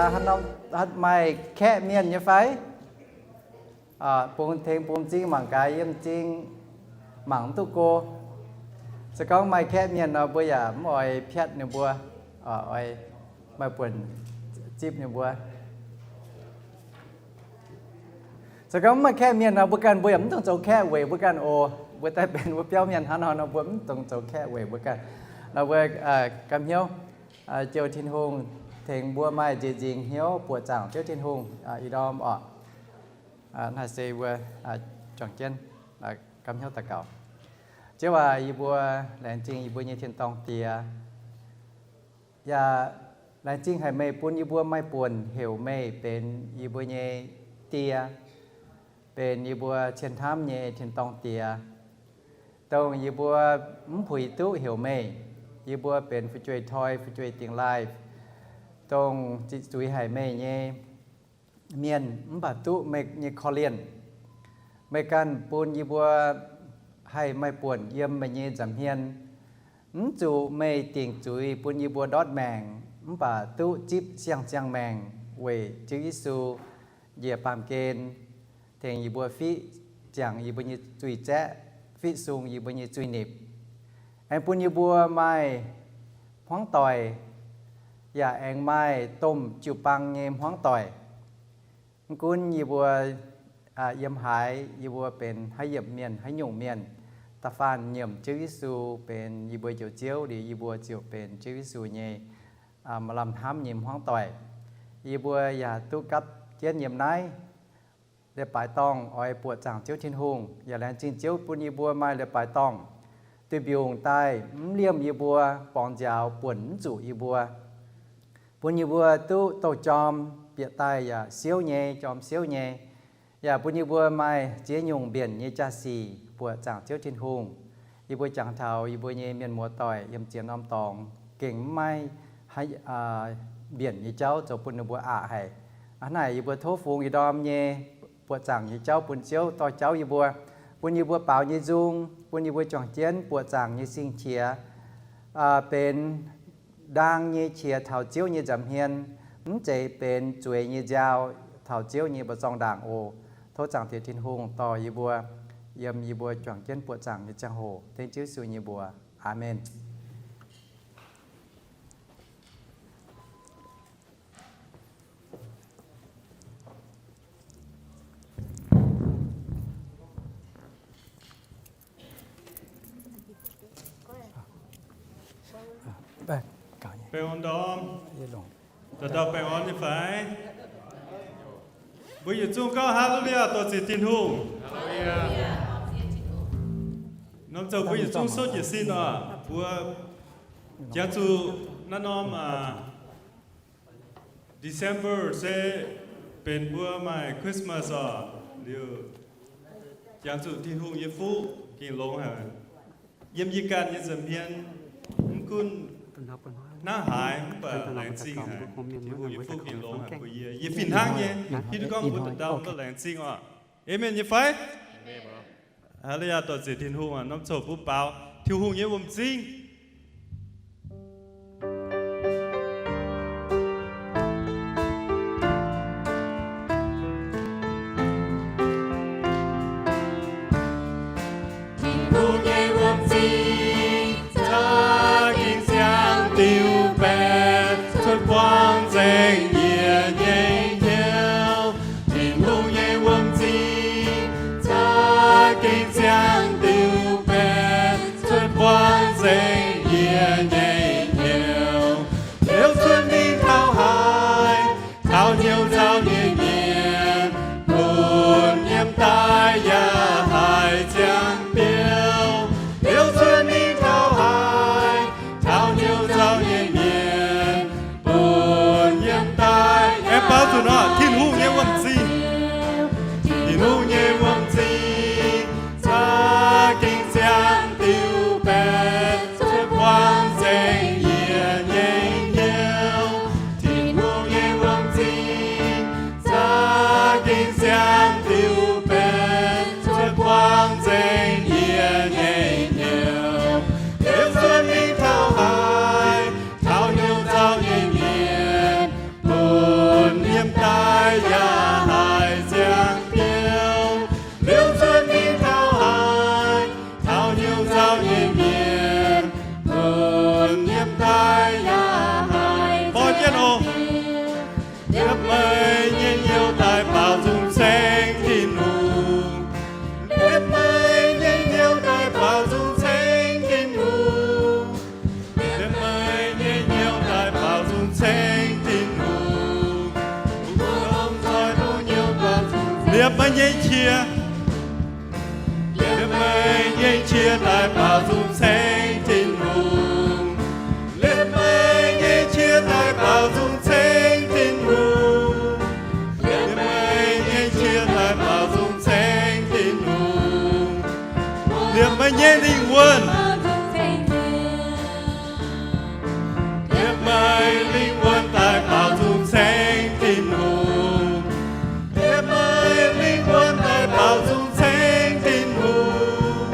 Aa, haaix norm maaih kaeqv mienh nyei fai? Bung tengx bung m'zing mangc gaax, yiem m'zing mangc mv duqv go. Se gorngv maaih kaeqv mienh nor, mbuo yaac mv oix piatv ninh mbuo, oix maaih buonc zipv ninh mbuo. Se gorngv mv maaih kaeqv mienh nor, mbuo ganh mbuo yaac mv dungx zoux kaeqv weic mbuo ganh oc. Mbuo daaih benx mbuo biauv mienh hnangv nor nor, mbuo mv dungx zoux kaeqv weic mbuo ganh. Nor mbuo ganh hnyouv jouh Tin-Hungh tengx mbuo maaih nziex nzingc hnyouv buoqc zaangc Ziouv Tin-Hungh ih ndorm oc. Naaiv se mbuo juangc jienv ganh hnyouv daux gaux. Ziouv aac, yie mbuo laengz zingh yie mbuo nyei tin-dorngh Diex. Yaac laengz zingh haic meih bun yie mbuo maaih buonc heuc meih benx yie mbuo nyei Die, benx yie mbuo cien hnamv nyei tin-dorngh Diex, dongh yie mbuo mv puix duqv heuc meih. Yie mbuo benx fu'jueiv toi, fu'jueiv dingc laaih, dongh zuiz haic meih nyei mienh mv baac duqv meih nyei korv-lienh. Meih ganh bun yie mbuo haih maaih buonc yiem meih nyei nza'hmien. Mv zuqc meih dingc zuiz bun yie mbuo ndortv maengc, mv baac duqv zipv siang-ziangh maengc weic Ziouv Yesu njiec baamh gen, tengx yie mbuo fiqv ziangx yie mbuo nyei zuiz-zaeqv, fiqv sung yie mbuo nyei zuiz-nipc. Aengx bun yie mbuo maaih hmuangv doic, yaac aengx maaih domh jiu-baang nyei hmuangv doic. Mv gunv yie mbuo yiem haaix, yie mbuo benx haaix yiemc mienh, haaix nyungc mienh, da'faanh nyiemc Ziouv Yesu benx yie mbuo Njoux Ziouv liuz, yie mbuo ziouc benx Ziouv Yesu nyei maaih lamh hnamv nyei hmuangv doic. Yie mbuo yaac duqv gapv jienv yiem naaiv leiz-baaix dorngh oix buoqc zaangc Ziouv Tin-Hungh. Yaac laengz zingh Ziouv bun yie mbuo maaih leiz-baaix dorngh duih mbiungc daaih mv liemh yie mbuo, borngz nziaaux buonc mv zuqc yie mbuo, bun yie mbuo duqv douh jorm bieqc daaih yaac siouv nyei, jorm siouv nyei. Yaac bun yie mbuo maaih ziex nyungc mbienc nyei jaa-sic buoqc zaangc Ziouv Tin-Hungh. Yie mbuo jangx taux yie mbuo nyei mienh muoz doic yiem ziex norm dorngx gengh mv maaih mbienc nyei jauv zoux bun ninh mbuo aqc haic. Hnangv naaic yie mbuo tov fungx ih ndorm nyei buoqc zaangc nyei jauv bun Ziouv dorh jauv yie mbuo, bun yie mbuo baaux nyei nzung, bun yie mbuo juangc jienv buoqc zaangc nyei sing-qiex benx ndaang nyei qiex taux Ziouv nyei nza'hmien, mv zeiz benx zueiz nyei nziaaux taux Ziouv nyei mbu'zorng-ndaangc oc. Tov zaangc Diex Tin-Hungh dorh yie mbuo yiem yie mbuo juangc jienv buoqc zaangc nyei ziangh hoc, dengv Ziouv Yesu nyei mbuox. Aamen. Baengh orn ndorm. Dauh dauh baengh orn nyei fai? Mbuo yietc zungv gorngv Haa^lu^li^yaa, dorh ziec Tin-Hungh. Norm zoux mbuo yietc zungv souv jiez sin oc. Mbuo jangx zuqc naaiv norm December se benx mbuo maaih Christmas oc. Liuz jangx zuqc Tin-Hungh nyei fuqv gengh longx haic. Yiem yie ganh nyei nza'hmien, mv gunv hnangv haaix mv baac laengz zingh haic. Tin-Hungh nyei fuqv gengh longx haic bun yie. Yie fih hnangv nyei hiuv duqv gorngv mbuo dauh dauh mv baac laengz zingh oc. Aamen nyei fai? Haa^lu^li^yaa, dorh ziec Tin-Hungh oc. Norm zoux mbuo baaux Tin-Hungh nyei wuom-zingh. Tin-Hungh nyei wuom-zingh za'gengh ziangh diuh baeqc, cuotv buangv nzengc yie nyei hnyouv. Tin-Hungh nyei wuom-zingh za'gengh ziangh diuh baeqc, cuotv buangv nzengc yie nyei hnyouv. Liuz cuotv mingh taux haaix, taux hnyouv nzauh nyei mienh, bun yiem daaih yaac haih ziangh biouv. Liuz cuotv mingh taux haaix, taux hnyouv nzauh nyei mienh, bun yiem daaih. Aengx baaux zuqc nor, Tin-Hungh nyei wuom-zingh. Tin-Hungh nyei wuom-zingh za'gengh ziangh diuh baeqc, cuotv buangv nzengc yie nyei hnyouv. Tin-Hungh nyei wuom-zingh za'gengh ziangh diuh baeqc, cuotv buangv nzengc yie nyei hnyouv. Liuz cuotv mingh taux haaix, taux hnyouv nzauh nyei mienh, bun Yiem daaih yaac haiz ziangh biouv, liuz cuotv mingh taux haaix, taux hnyouv nzauh nyei mienh, lunx yiem daaih yaac haiz ziangh biouv. Liepc meih nyei hnyouv daaih baaux nzung ceng Tin-Hungh. Liepc meih nyei hnyouv daaih baaux nzung ceng Tin-Hungh. Liepc meih nyei hnyouv daaih baaux nzung ceng Tin-Hungh. Mbuo lomh nzoih duqv hnyouv baaux nzung ceng. Liepc meih nyei qiex. Liepc meih nyei qiex daaih baaux nzung ceng Tin-Hungh. Liepc meih nyei qiex daaih baaux nzung ceng Tin-Hungh. Liepc meih nyei qiex daaih baaux nzung ceng Tin-Hungh. Liepc meih nyei lingh wuonh. Liepc meih lingh wuonh daaih baaux nzung ceng Tin-Hungh. Liepc meih lingh wuonh daaih baaux nzung ceng Tin-Hungh.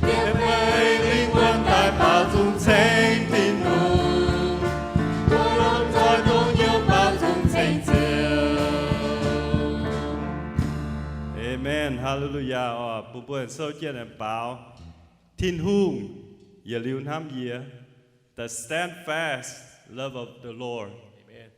Liepc meih lingh wuonh daaih baaux nzung ceng Tin-Hungh. Mbuo lomh nzoih duqv hnyouv baaux nzung ceng Ziouv. Amen. Haa^le^lu^yaa. Oc, bun mbuo sou jienv aengx baaux. Tin-Hungh yietc liuz hnamv yie. The steadfast love of the Lord. Amen.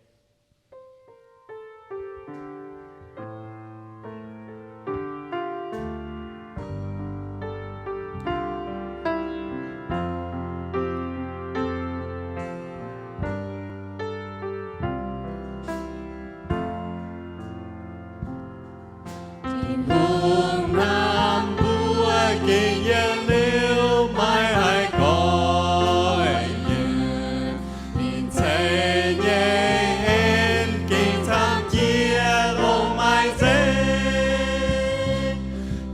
Tin-Hungh hnamv mbuo gengh yietc liuz maiv haih goiv yienc. Ninh ceix nyei en gengh camv jiex longc maaih nzengc.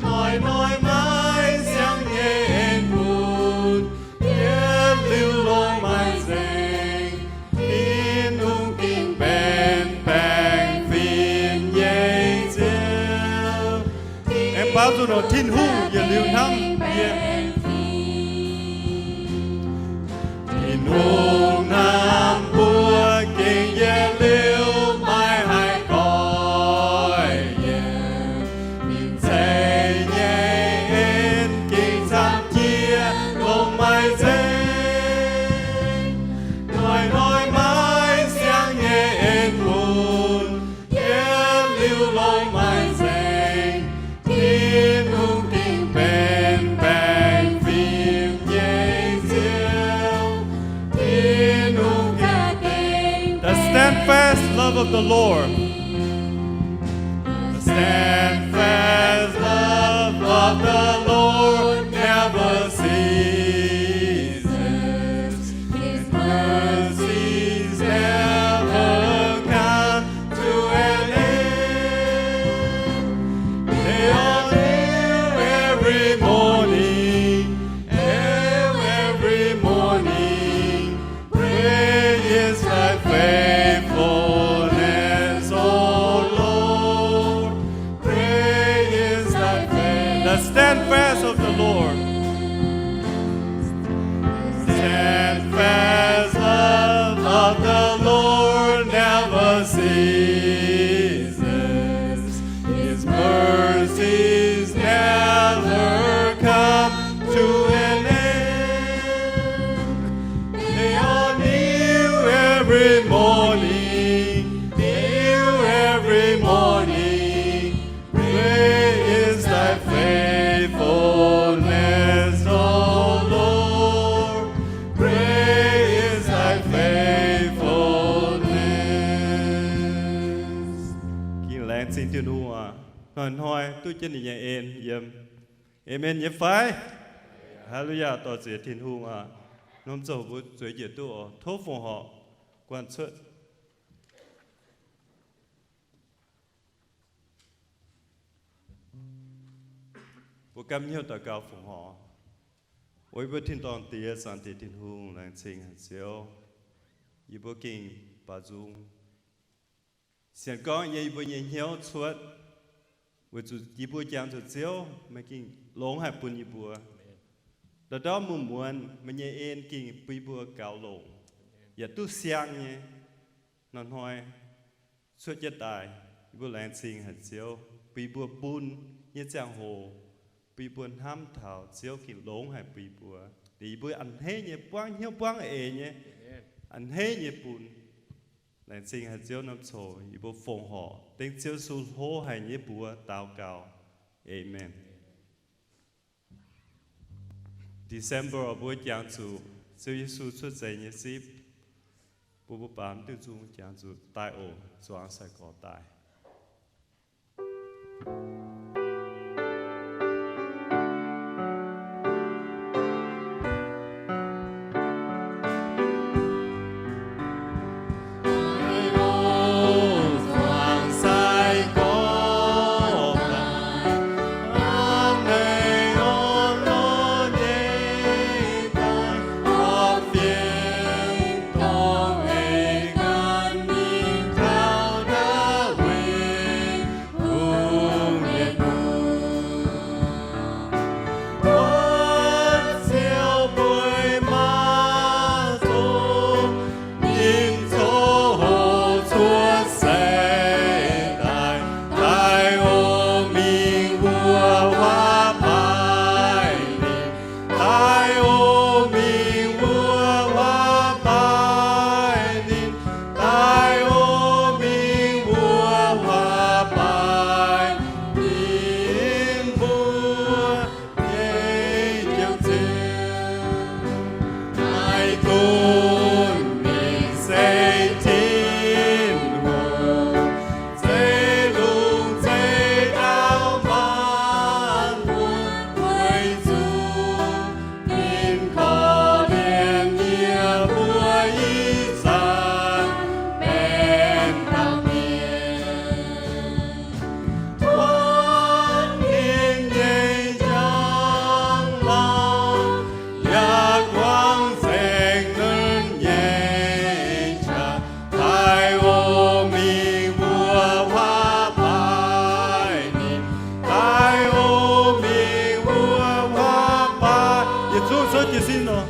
Hnoi-hnoi maiv siangv nyei en bun, yietc liuz longc maaih nzengc. Tin-Hungh gengh benx baengh fim nyei Ziouv. Aengx baaux nzunc oc. Tin-Hungh yietc liuz hnamv yie. Tin-Hungh hnamv mbuo gengh yietc liuz maiv haih goiv yienc. Ninh ceix nyei en gengh camv jiex longc maaih nzengc. Hnoi-hnoi maiv siangv nyei en bun, yietc liuz longc maaih nzengc. Tin-Hungh gengh benx baengh fim nyei Ziouv. Tin-Hungh gengh benx. The steadfast love of the Lord. The steadfast love of the Lord never ceases. His mercies never come to an end. They are new every morning, new every morning. Great is thy faithfulness, O Lord. Great is thy faith. The steadfast of the Lord. Steadfast love of the Lord never ceases. His mercies never come to an end. They are new every morning, new every morning. Great is thy faithfulness, O Lord. Great is thy faithfulness. Gengh laengz zingh Tin-Hungh aac, hnoi-hnoi duqv jienv ninh nyei en yiem. Amen nyei fai? Haa^le^lu^yaa, dor-ziec Tin-Hungh aac. Norm ziangh hoc mbuo zueiz njiec duqv oc. Tov fongc horc guanh cuotv. Mbuo ganh hnyouv daux gaux fongc horc. O yie mbuo tin-dorngh Diex, Zaangc Diex Tin-Hungh, laengz zingh haic Ziouv. Yie mbuo gengh baaux nzung sienx gorngv yiem yie mbuo nyei hnyouv cuotv, weic zuqc yie mbuo jangx zuqc Ziouv, meih gengh longx haic bun yie mbuo. Ndau-ndau muonz-muonz meih nyei en gengh bun yie mbuo gaux longc, yaac duqv siang nyei. Hnoi-hnoi cuotv jienv daaih. Yie mbuo laengz zingh haic Ziouv bun yie mbuo bun nyei ziangh hoc, bun yie mbuo hnamv taux Ziouv gengh longx haic bun yie mbuo. Liuz yie mbuo a'hneiv nyei buangv hnyouv buangv eix nyei, a'hneiv nyei bun. Laengz zingh haic Ziouv norm coc, yie mbuo fongc horc dengv Ziouv Yesu hlo haic nyei mbuox daux gaux. Aamen. December mbuo jangx zuqc Ziouv Yesu cuotv seix nyei zipv. Mbuo mbuo baamz diuh nzung jangx zuqc daaih oc, zuangx sai-gorx daaih. Yietc zungv cuotv jiez sin oc.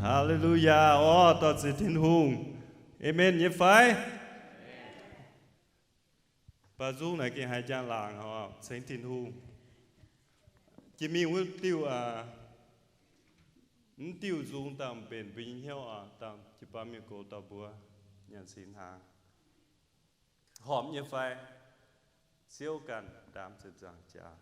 Haa^le^lu^yaa, orv, dorh ziec Tin-Hungh. Aamen nyei fai? Baac nzung naaic gengh haiz njang-laangc oc, ceng Tin-Hungh. Jiex mingh wuov diuh, mv diuh nzung dangh mbenc mbuo nyei hnyouv oc, dangh jiu-baang mienh gox dorh mbuo nyanc singx hnaangx. Horpc nyei fai? Ziouv ganh ndaamv ziepc nzaangc jaax.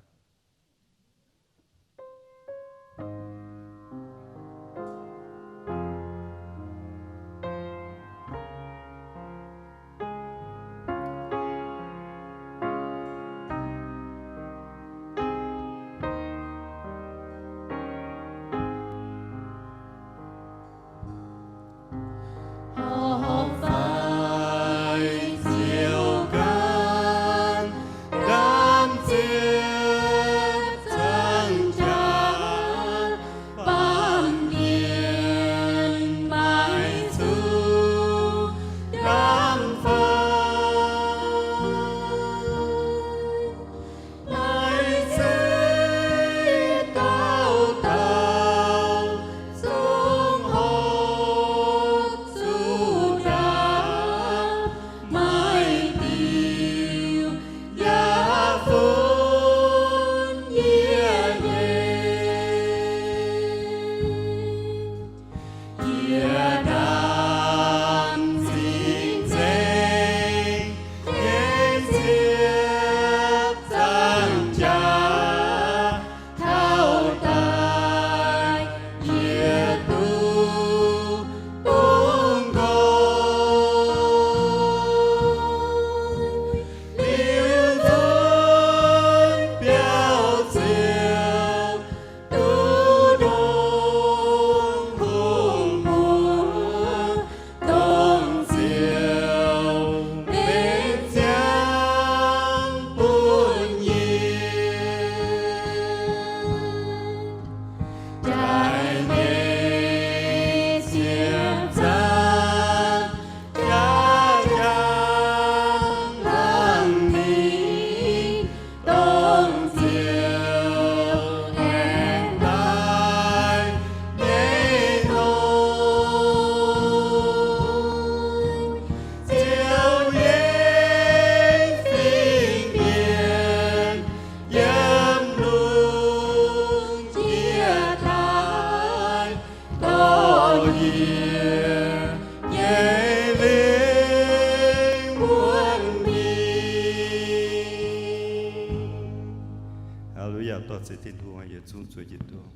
Dorh zeix Tin-Hungh, yietc zungv zueiz jienv duqv.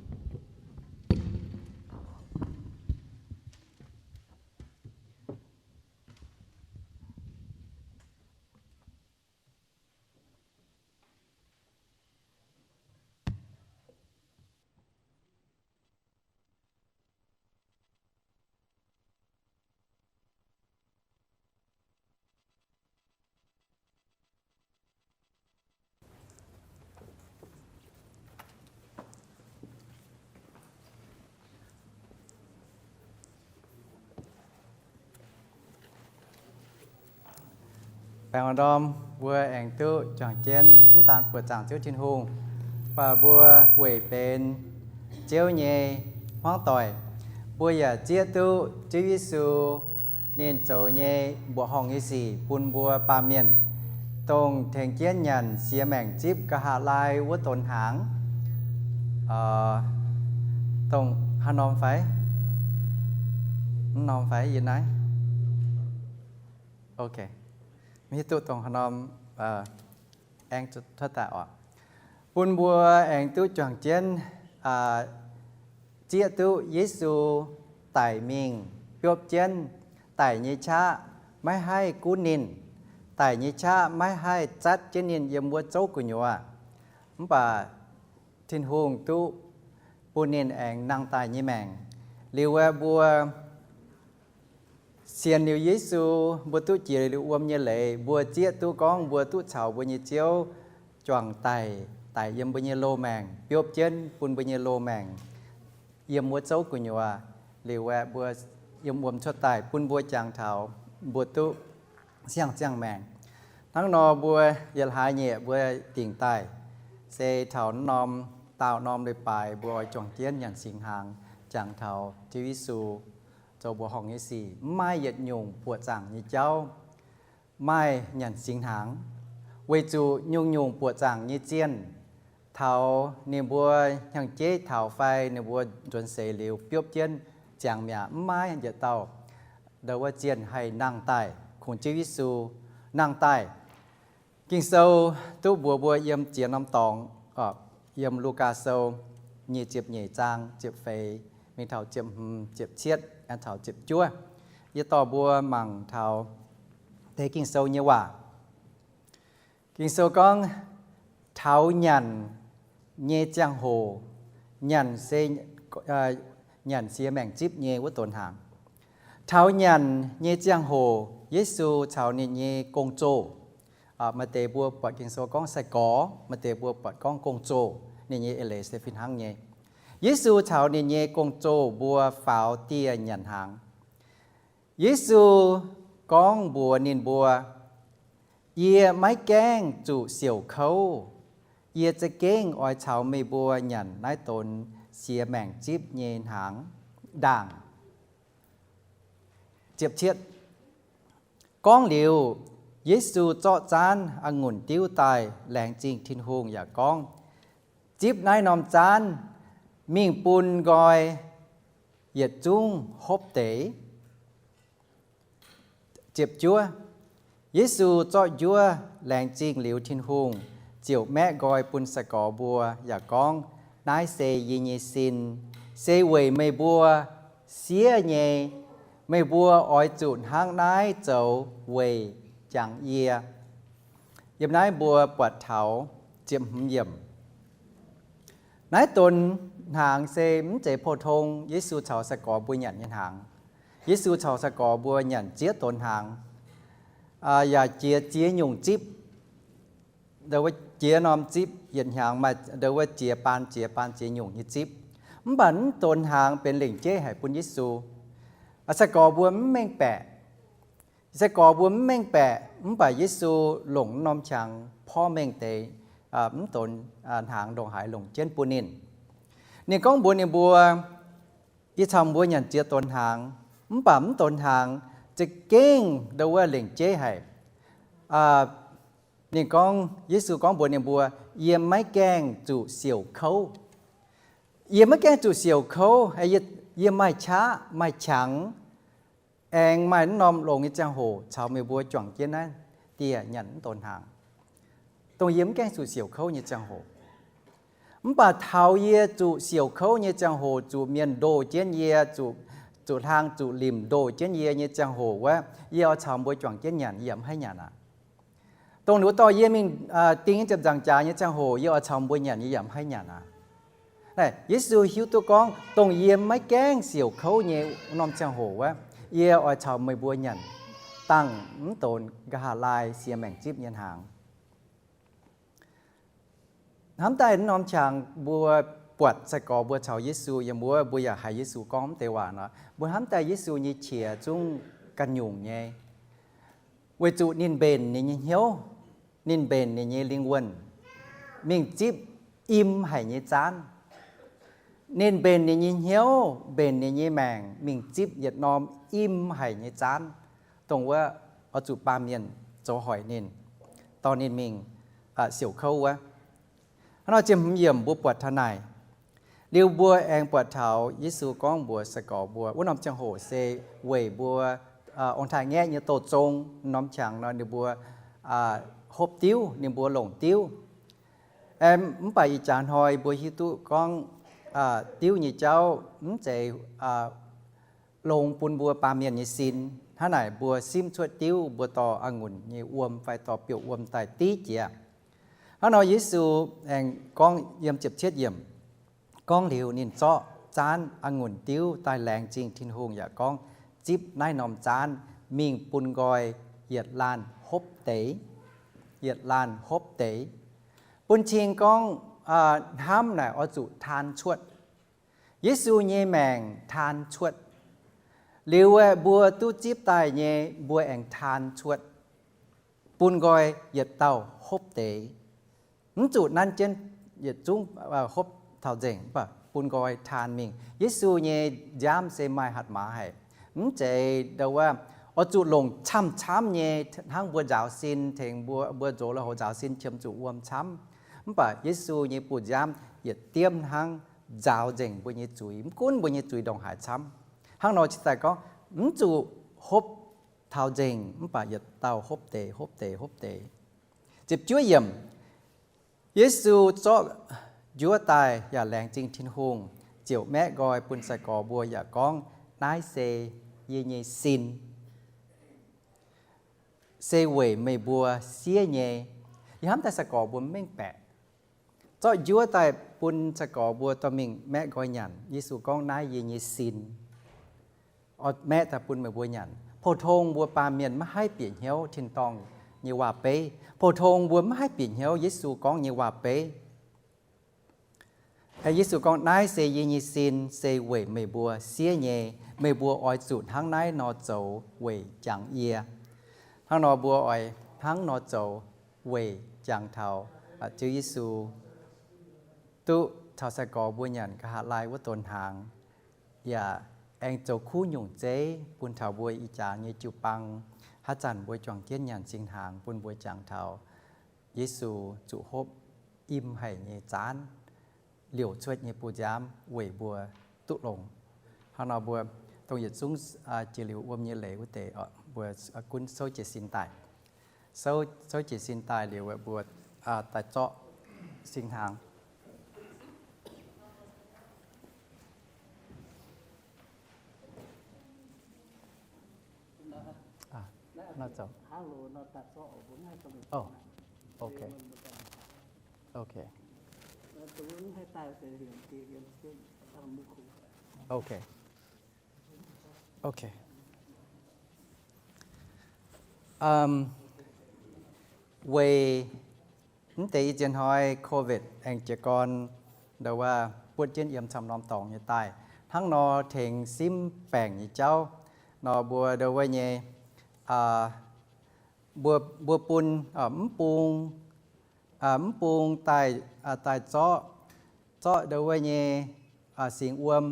Baengh orn ndorm mbuo aengx duqv juangc jienv mv daan buoqc zaangc Ziouv Tin-Hungh, mv baac mbuo weic benx Ziouv nyei hmuangv doic, mbuo yaac zieqv duqv Ziouv Yesu ninh zoux nyei mbuoqc horngh nyei sic bun mbuo baamh mienh, dongh tengx jienv nyanc siex maengc zipv nqa'haav laai wuov donx hnaangx. Dongh haaix norm fai? Mv norm fai yie naaiv? Ok. Mv hiuv duqv dongh haaix norm aengx cuotv daaih oc. Bun mbuo aengx duqv juangc jienv zieqv duqv Yesu daic mingh biopv jienv, daic nyei qaqv maiv haih gunv ninh, daic nyei qaqv maiv haih zatv jienv ninh yiem wuov zouv gu'nyuoz. Mv baac Tin-Hungh duqv bun ninh aengx nangh daaih nyei maengc. Liuz aeqv, mbuo sienx liuz Yesu, mbuo duqv jiex liuz wuom nyei leiz, mbuo zieqv duqv gorngv mbuo duqv caux mbuo nyei Ziouv juangc daic, daic yiem mbuo nyei loz-maengc, biopv jienv bun mbuo nyei loz-maengc yiem wuov zouv gu'nyuoz. Liuz aeqv, mbuo yiem wuom cuotv daaih bun mbuo jangx taux mbuo duqv siang-ziangh maengc. Hnangv nor mbuo yietc hlaax nyieqc mbuo dingc daaih, se taux norm daauh norm leiz-baaix mbuo oix juangc jienv nyanc singx hnaangx, jangx taux Ziouv Yesu zoux mbuoqc horngh nyei sic, mv maaih yietc nyungc buoqc zaangc nyei jauv maaih nyanc singx hnaangx, weic zuqc nyungc-nyungc buoqc zaangc nyei zienh, taux ninh mbuo hnyangx-jeiv taux fai ninh mbuo nzuonx seix liuz biopv jienv ziangx mi'aqv, mv maaih yietc dauh ndau wuov zienh haih nangh daaih, kungx Ziouv Yesu nangh daaih. Ging-Sou duqv mbuox mbuo yiem ziex norm dorngx, yiem Lugaa Sou nyic ziepc nyeic zaang ziepc feix mingh taux ziepc hmz, ziepc cietv, aengx taux ziepc juov. Yie dorh mbuo mangc taux deix Ging-Sou nyei waac. Ging-Sou gorngv, taux nyanc nyei ziangh hoc, nyanc se, nyanc siex maengc zipv nyei wuov donx hnaangx. Taux nyanc nyei ziangh hoc, Yesu caux ninh nyei gong-zoh, maaih deix mbuo buatc Ging-Sou gorngv sai-gorx, maaih deix mbuo buatc gorngv gong-zoh, ninh nyei eix leiz se fih hnangv nyei. Yesu caux ninh nyei gong-zoh mbuo faaux dieh nyanc hnaangx. Yesu gorngv mbuox ninh mbuo, yie maiv gaengh zuqc siouc kouv. Yie za'gengh oix caux meih mbuo nyanc naaiv donx siex maengc zipv nyei hnaangx, ndaangc. Ziepc cietv. Gorngv liuz, Yesu zorqv zaanv a'ngunc diuv daaih, laengz zingh Tin-Hungh yaac gorngv, zipv naaiv norm zaanv mingh bun nqoi yietc zungv hopv deix. Ziepc juov. Yesu zorqv njuov laengz zingh liuz Tin-Hungh, ziouc maeqv nqoi bun sai-gorx mbuo yaac gorngv, naaiv se yie nyei sin, se weic meih mbuo siev nyei. Meih mbuo oix zuqc hnangv naaiv zoux weic jangx yie. Yiem naaiv mbuo buatc taux ziepc hmz yiemc. Naaiv donx hnaangx se mv zeiz pou-tong Yesu caux sai-gorx mbuo nyanc nyei hnaangx. Yesu caux sai-gorx mbuo nyanc ziex donx hnaangx, yaac jiex ziex nyungc zipv. Ndau wuov jiex norm zipv yietc hnyangx maaih ndau wuov jiex baan jiex baan jiex nyungc nyei zipv. Mv baac mv donx hnaangx benx lengc jeiv haic bun Yesu. Sai-gorx mbuo mv mengh baeqc. Sai-gorx mbuo mv mengh baeqc, mv baac Yesu longc norm qangx porv mengh deix mv donx hnaangx ndongc haaix longc jienv bun ninh. Ninh gorngv mbuox ninh mbuo, yie caux mbuo nyanc ziex donx hnaangx, mv baac mv donx hnaangx za'gengh ndau wuov lengc jeiv haic. Ninh gorngv, Yesu gorngv mbuox ninh mbuo, yie maiv gaengh zuqc siouc kouv. Yie maiv gaengh zuqc siouc kouv, yie maaih qaqv maaih qangx, aengx maaih mv norm longx nyei ziangh hoc caux meih mbuo juangc jienv naaiv dieh nyanc mv donx hnaangx, dongh yie mv gaengh zuqc siouc kouv nyei ziangh hoc. Mv baac taux yie zuqc siouc kouv nyei ziangh hoc, zuqc mienh ndoh jienv yie, zuqc, zuqc hlang zuqc limc ndoh jienv yie nyei ziangh hoc wuov, yie oix caux mbuo juangc jienv nyanc, yie yaac mv haih nyanc aqv. Dongh wuov dorh yie mingh ding nyei ziepc nzaangc jaax nyei ziangh hoc, yie oix caux mbuo nyanc, yie yaac mv haih nyanc aqv. Naaiv Yesu hiuv duqv gorngv dongh yie maiv gaengh siouc kouv nyei wuov norm ziangh hoc wuov, yie oix caux meih mbuo nyanc dangh mv donx nqa'haav laai siex maengc zipv nyei hnaangx. Hnamv daaih wuov norm qangx mbuo buatc sai-gorx mbuo caux Yesu yiem wuov, mbuo yaac haiz Yesu gorngv mv deix waac nor, mbuo hnamv daaih Yesu nyei qiex zungv ganh nyungc nyei, weic zuqc ninh mbenc ninh nyei hnyouv, ninh mbenc ninh nyei lingh wuonh mingh zipv im haic nyei zaanv. Ninh mbenc ninh nyei hnyouv, mbenc ninh nyei maengc mingh zipv yietc norm im haic nyei zaanv, dongh wuov oix zuqc baamh mienh zoux hoic ninh, dorh ninh mingh siouc kouv wuov. Hnangv nor ziepc hmz yiemc mbuo buatc taux naaic. Liuz mbuo aengx buatc taux Yesu gorngv mbuox sai-gorx mbuo, wuov norm ziangh hoc se weic mbuo ong-taaix-ngaeqv nyei douz zong norm qangx nor ninh mbuo hopv diuv, ninh mbuo longc diuv. Mv baac ih jaax hnoi mbuo hiuv duqv gorngv diuv nyei jauv mv zeiz longx bun mbuo baamh mienh nyei sin. Hnangv naaic mbuo simv cuotv diuv, mbuo dorh a'ngunc nyei wuom fai dorh biouv wuom daaih div jiex. Hnangv nor Yesu aengx gorngv yiem ziepc cietv yiemc, gorngv liuz ninh zorqv zaanv a'ngunc diuv daaih laengz zingh Tin-Hungh yaac gorngv, zipv naaiv norm zaanv mingh bun nqoi yietc laanh hopv deix, yietc laanh hopv deix, bun cing gorngv hnamv naaic oix zuqc taan cuotv. Yesu nyei maengc taan cuotv. Liuz aeqv, mbuo duqv zipv daaih nyei mbuo aengx taan cuotv, bun nqoi yietc dauh hopv deix. Mv zuqc nanv jienv yietc zungv hopv taux nzengc, mv baac bun nqoi taan mingh. Yesu nyei nziaamv se maaih hatc maaz haic. Mv zeiz ndau wuov oix zuqc longc camv-camv nyei hnangv mbuo nzaaux sin tengx mbuo, mbuo nzox lui-houx nzaaux sin qiemx zuqc wuom camv. Mv baac Yesu nyei buoz-nziaamv yietc diemv hnangv nzaaux nzengc mbuo nyei zuiz, mv gunv mbuo nyei zuiz ndongc haaix camv. Hnangv nor cingx daaih gorngv mv zuqc hopv taux nzengc, mv baac yietc dauh hopv deix, hopv deix, hopv deix. Ziepc juov yiemc, Yesu zorqv njuov daaih yaac laengz zingh Tin-Hungh, ziouc maeqv nqoi bun sai-gorx mbuo yaac gorngv, naaiv se yie nyei sin, se weic meih mbuo siev nyei. Yie hnamv daaih sai-gorx mbuo mv mengh baeqc. Zorqv njuov daaih bun sai-gorx mbuo dorh mingh maeqv nqoi nyanc. Yesu gorngv, naaiv yie nyei sin. Oix maeqv daaih bun meih mbuo nyanc. Pou-tong mbuo baamh mienh maiv haih bieqc hnyouv tin-dorngh nyei waac-beiv. Pou-tong mbuo maiv haih bieqc hnyouv Yesu gorngv nyei waac-beiv. Yesu gorngv, naaiv se yie nyei sin, se weic meih mbuo siev nyei. Meih mbuo oix zuqc hnangv naaiv nor zoux weic jangx yie. Hnangv nor mbuo oix hnangv nor zoux weic jangx taux Ziouv Yesu, duqv caux sai-gorx mbuo nyanc nqa'haav laai wuov donx hnaangx, yaac aengx zoux kuv nyungc zeiv bun taux mbuo ih jaax nyei jiu-baang. Haaix zanc mbuo juangc jienv nyanc singx hnaangx bun mbuo jangx taux Yesu zuqc hopv im haic nyei zaanv, liouc cuotv nyei buoz-nziaamv weic mbuo duqv longx. Hnangv nor mbuo dongh yietc zungv jiex liuz wuom nyei leiz wuov deix, mbuo gunv souv jiez sin daaih. Souv, souv jiez sin daaih liuz mbuo daaih zorqv singx hnaangx. Weic mv deix i ziex hnoi COVID aengx jiez gorn, ndau wuov buotv jienv yiem camv norm dorngx nyei daaih, hnangv nor tengx simv baengc nyei jauv nor mbuo ndau wuov nyei, mbuo, mbuo bun mv bung, mv bung daaih, daaih zorqv, zorqv ndau wuov nyei singx wuom,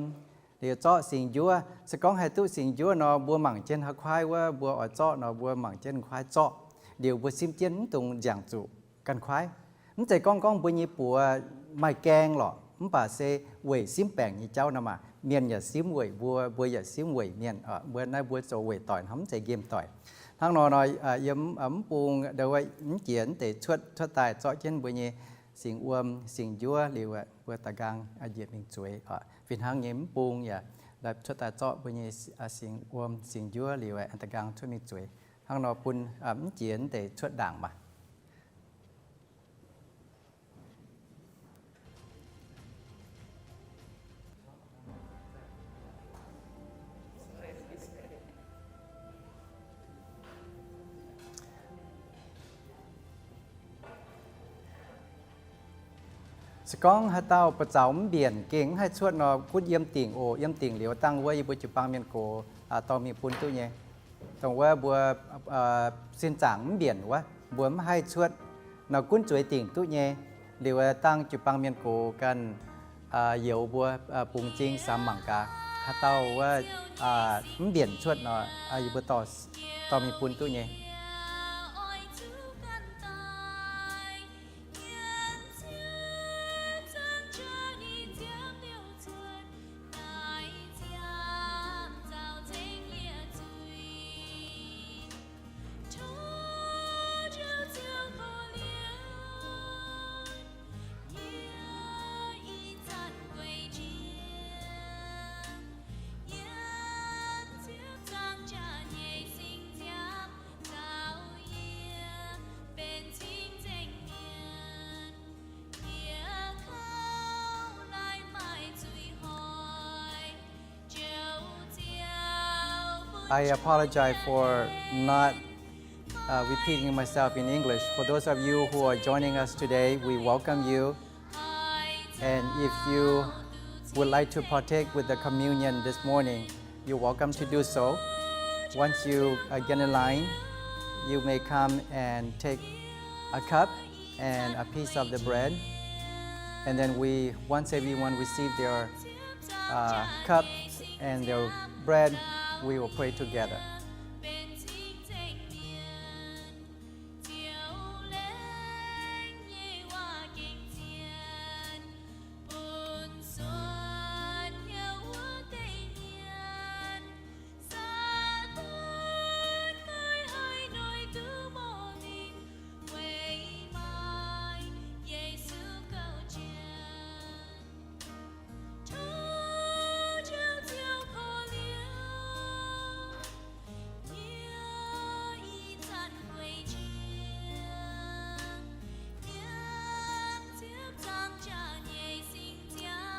liuz zorqv singx njuov. Se gorngv haih duqv singx njuov nor, mbuo mangc jienv haaix kuaaiv wuov mbuo oix zorqv nor, mbuo mangc jienv kuaaiv zorqv. Liuz mbuo simv jienv mv dungx nziangc zuqc ganh kuaaiv. Mv zeiz gorngv gorngv mbuo nyei buoz maaih gaeng lorqc, mv baac se weic simv baengc nyei jauv nor maah. Mienh yaac simv weic mbuo, mbuo yaac simv weic mienh. Mbuo naaiv mbuo zoux weic doic hnangv, mv zeiz nqemh doic. Hnangv nor nor, yiem mv bung ndau wuov mv jiex mv deix cuotv, cuotv daaih zorqv jienv mbuo nyei singx wuom singx njuov liuz aeqv, mbuo da'nqaang njiec mingh zueiz oc. Fih hnangv nyei mv bung yaac cuotv daaih zorqv mbuo nyei singx wuom singx njuov liuz aeqv, da'nqaang cuotv mingh zueiz. Hnangv nor bun mv jiex mv deix cuotv ndaangc maah. Se gorngv haaix dauh buoz zaux mv mbienc gengh mv haih cuotv nor, gunv yiem dingc oc. Yiem dingc liuz dangh wuov yie mbuo jiu-baang mienh gox dorh mingh bun duqv nyei. Dongh wuov mbuo sin zaangc mv mbienc wuov, mbuo mv haih cuotv nor, gunv zueiz dingc duqv nyei. Liuz dangh jiu-baang mienh gox ganh youx mbuo bungx m'zing samx mangc gaax. Haaix dauh wuov mv mbienc cuotv nor, yie mbuo dorh mingh bun duqv nyei. I apologize for not uh, repeating myself in English. For those of you who are joining us today, we welcome you. And if you would like to partake with the communion this morning, you're welcome to do so. Once you uh, get in line, you may come and take a cup and a piece of the bread. And then we, once everyone receive their uh, cups and their bread, we will pray together.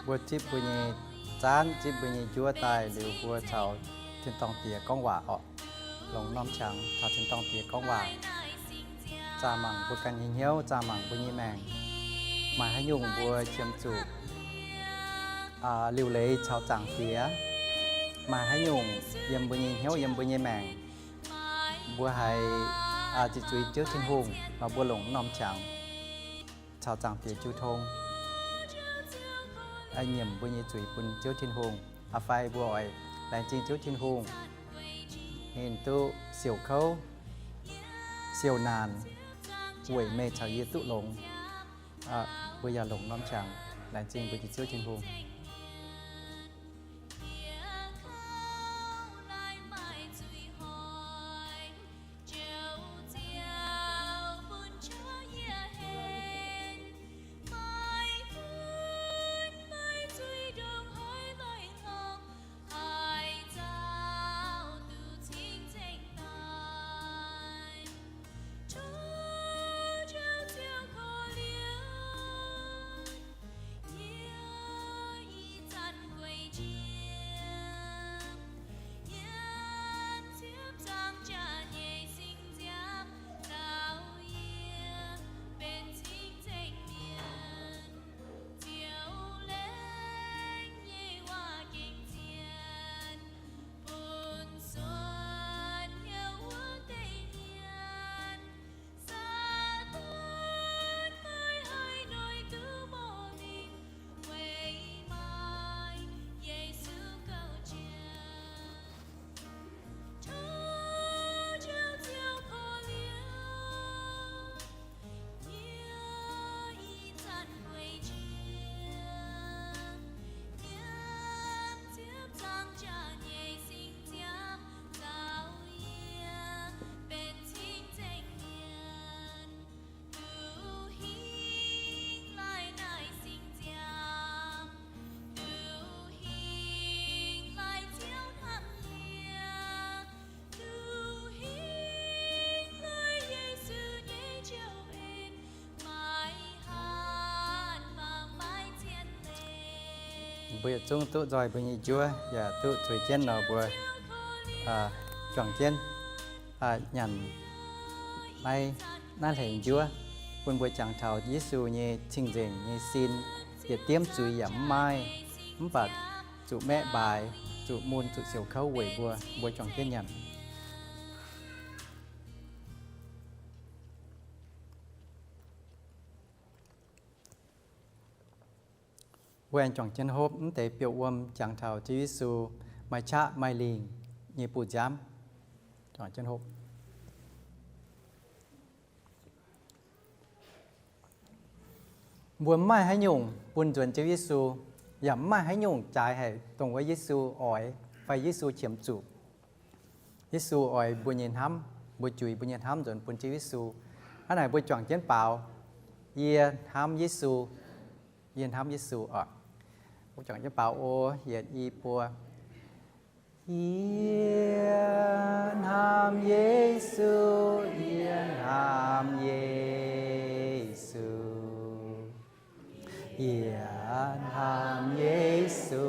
Mbuo zipv mbuo nyei zaanv, zipv mbuo nyei njuov daaih liuz, mbuo caux tin-dorngh Diex gorngv waac orqc. Longc norm qangx caux tin-dorngh Diex gorngv waac. Zaah mangc mbuo ganh nyei hnyouv, zaah mangc mbuo nyei maengc. Maaih haaix nyungc mbuo qiemx zuqc liuc leiz caux Zaangc Diex? Maaih haaix nyungc yiem mbuo nyei hnyouv, yiem mbuo nyei maengc, mbuo haiz ziqc zuiz Ziouv Tin-Hungh nor, mbuo longc norm qangx caux Zaangc Diex jiu tong, nyiemc mbuo nyei zuiz bun Ziouv Tin-Hungh. Aa fai mbuo oix laengz zingh Ziouv Tin-Hungh, ninh duqv siouc kouv, siouc naanc, weic meih caux yie duqv longx. Mbuo yaac longc norm qangx laengz zingh mbuo nyei Ziouv Tin-Hungh. Mbuo yietc zungv duqv nzoih mbuo nyei njuov, yaac duqv zueiz jienv nor mbuo juangc jienv nyanc naaiv hleix njuov, bun mbuo jangx taux Yesu nyei cing-nzengc nyei sin, yietc diemv zuiz yaac mv maaih, mv baac zuqc maeqv mbaaix, zuqc mun, zuqc siouc kouv weic mbuo. Mbuo juangc jienv nyanc. Mbuo aengx juangc jienv hopv mv deix biouv-wuom jangx taux Ziouv Yesu maaih qaqv maaih lingc nyei bun nziaamv. Juangc jienv hopv. Mbuo mv maaih haaix nyungc bun nzuonx Ziouv Yesu, yaac mv maaih haaix nyungc jaaix haic dongh wuov Yesu oix fai Yesu qiemx zuqc. Yesu oix mbuo nyei hnamv, mbuo juix mbuo nyei hnamv nzuonx bun Ziouv Yesu. Hnangv naaic mbuo juangc jienv baaux, Yie hnamv Yesu. Yie hnamv Yesu oc. Mbuo juangc jienv baaux oc. Yietc, i, buo. Yie hnamv Yesu, yie hnamv Yesu. Yie hnamv Yesu,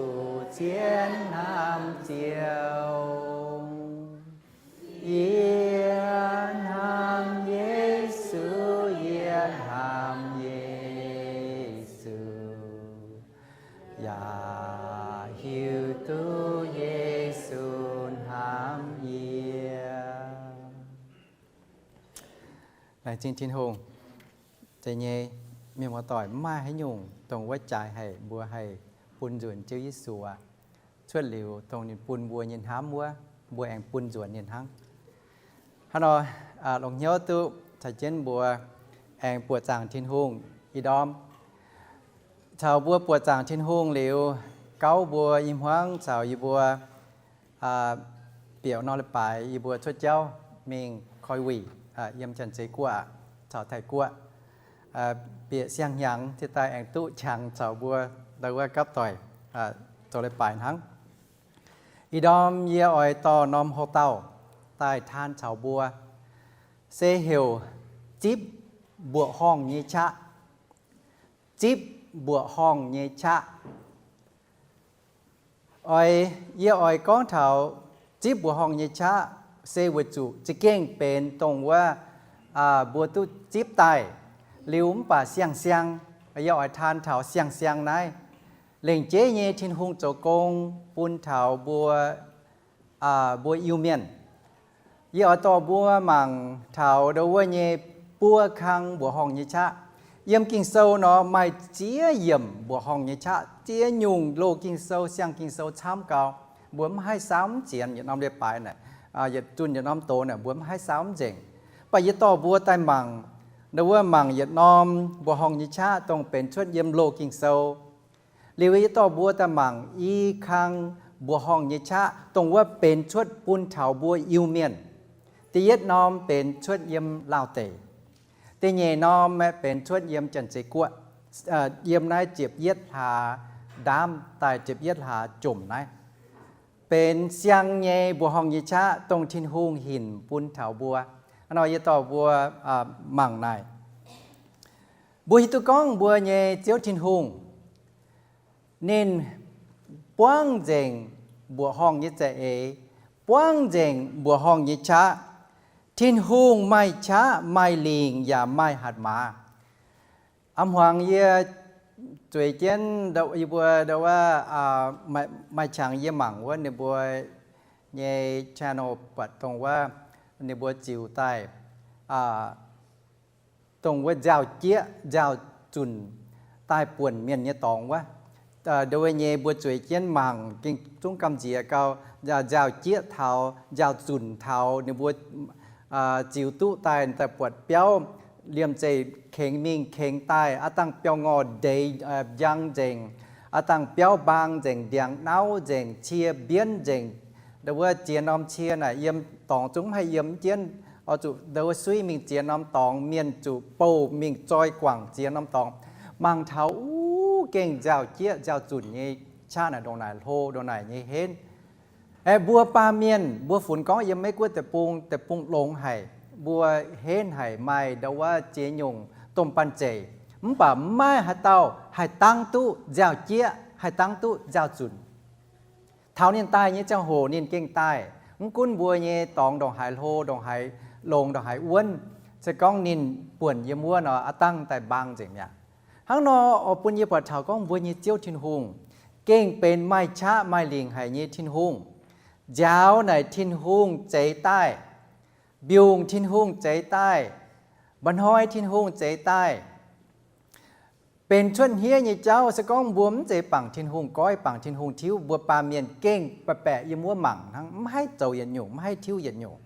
zien hnamv Ziouv. Yie hnamv Yesu, yie hnamv Yesu, yaac hiuv duqv Yesu hnamv yie. Laengz zingh Tin-Hungh. Zeiz nyei, mienh muoz-doic, mv maaih haaix nyungc dongh wuov jaaix haic mbuo haih bun nzuonx Ziouv Yesu aqv. Cuotv liuz dongh ninh bun mbuo nyei hnamv wuov, mbuo aengx bun nzuonx ninh hnangv. Hnangv nor, longc hnyouv duqv caux jienv mbuo aengx buoqc zaangc Tin-Hungh ih ndorm. Caux mbuo buoqc zaangc Tin-Hungh liuz, gauv mbuo i hmuangv caux yie mbuo bieqc norm leiz-baaix yie mbuo cuotv jauv mingh koi wuic yiem Janx-Zei Guoqv caux Taiv Guoqv, bieqc siang-hnyangx ciev daaih aengx duqv qangx caux mbuo ndau wuov gapv doic zoux leiz-baaix hnangv. Ih ndorm yie oix dorh norm houc dauh daaih taan caux mbuo, se heuc zipv mbuoqc horngh nyei qaqv. Zipv mbuoqc horngh nyei qaqv. Oix, yie oix gorngv taux zipv mbuoqc horngh nyei qaqv se weic zuqc za'gengh benx dongh wuov mbuo duqv zipv daaih, liuz mv baac siang-siang, yie oix taan taux siang-siang naaiv. Lengc jeiv nyei Tin-Hungh zoux gong bun taux mbuo, mbuo Iu-Mienh. Yie oix dorh mbuo mangc taux ndau wuov nyei buo kang mbuoqc horngh nyei qaqv. Yiem Ging-Sou nor maaih ziex yiemc mbuoqc horngh nyei qaqv, ziex nyungc loz Ging-Sou, siang Ging-Sou camv gau. Mbuo mv haih saauv mv zienx yietc norm leiz-baaix naaic, yietc zunh yietc norm doz naaic mbuo mv haih saauv mv nzengc. Mv baac yie dorh mbuo daaih mangc, ndau wuov mangc yietc norm mbuoqc horngh nyei qaqv dongh benx cuotv yiem loz Ging-Sou. Liuz yie dorh mbuo daaih mangc i kang mbuoqc horngh nyei qaqv dongh wuov benx cuotv bun taux mbuo Iu-Mienh. Da'yietv norm benx cuotv yiem Laauh deic. Da'nyeic norm aeqv benx cuotv yiem Janx-Zei Guoqv, yiem naaiv ziepc yietv hlaax ndaamv daaih ziepc yietv hlaax jomc naaiv, benx siang nyei mbuoqc horngh nyei qaqv dongh Tin-Hungh hinc bun taux mbuo. Hnangv nor yie dorh mbuo mangc naaic. Mbuo hiuv duqv gorngv mbuo nyei Ziouv Tin-Hungh, ninh buangv nzengc mbuoqc horngh nyei za'eix, buangv nzengc mbuoqc horngh nyei qaqv. Tin-Hungh maaih qaqv, maaih lingc, yaac maaih hatc maaz. A'hmuangx yie zueiz jienv yie mbuo ndau wuov maaih qangx yie mangc wuov ninh mbuo nyei channel buatc dongh wuov ninh mbuo ziux daaih dongh wuov nziaaux-jieqv nziaaux-zunc daaih buonc mienh nyei dorngx wuov. Ndau wuov nyei mbuo zueiz jienv mangc gengh zungv gamh nziex gau, nziaaux-jieqv taux, nziaaux-zunc taux ninh mbuo ziux duqv daaih, daaih buatc biauv liemh zeih kengx mingh kengx daaih, aav dangh biauv-ngorh ndeic njang nzengc, aav dangh biauv-mbaang nzengc, ndiangx-nauv nzengc, cie mbienv nzengc. Ndau wuov ziex norm cie naaic yiem dorngx zungv mv haih yiem jienv, oix zuqc ndau wuov suiv mingh ziex norm dorngx, mienh zuqc bouh mingh zoi guangc ziex norm dorngx. Mangc taux uv gengh nziaaux-jieqv nziaaux-zunc nyei qaqv naaic ndongc naaic hlo, ndongc naaic nyei henv. Aeqv, mbuo baamh mienh mbuo funx gorngv yiem Meiv Guoqv deic-bung, deic-bung longx haic, mbuo henv haic, maaih ndau wuov ziex nyungc domh banh zeic, mv baac maiv maaih haaix dauh haih dangv duqv nziaaux-jieqv haih dangv duqv nziaaux-zunc. Taux ninh daaih nyei ziangh hoc ninh gengh daaih. Mv gunv mbuo nyei dorngx ndongc haaix hlo, ndongc haaix longx, ndongc haaix wuonv, se gorngv ninh buonc yiem wuov nor, aav dangh daaih mbaang nzengc mi'aqv. Hnangv nor oix bun yie buatc taux gorngv mbuo nyei Ziouv Tin-Hungh gengh benx maaih qaqv maaih lingc haic nyei Tin-Hungh. Nziaaux naaic Tin-Hungh zeix daaih, mbiungc Tin-Hungh zeix daaih, mba'hnoi Tin-Hungh zeix daaih. Benx cuotv hniev nyei jauv se gorngv mbuo mv zeiz bangc Tin-Hungh goiv, bangc Tin-Hungh tiuv, mbuo baamh mienh gengh baeqc baeqc yiem wuov mangc hnangv, mv haih zoux yietc nyungc, mv haih tiuv yietc nyungc.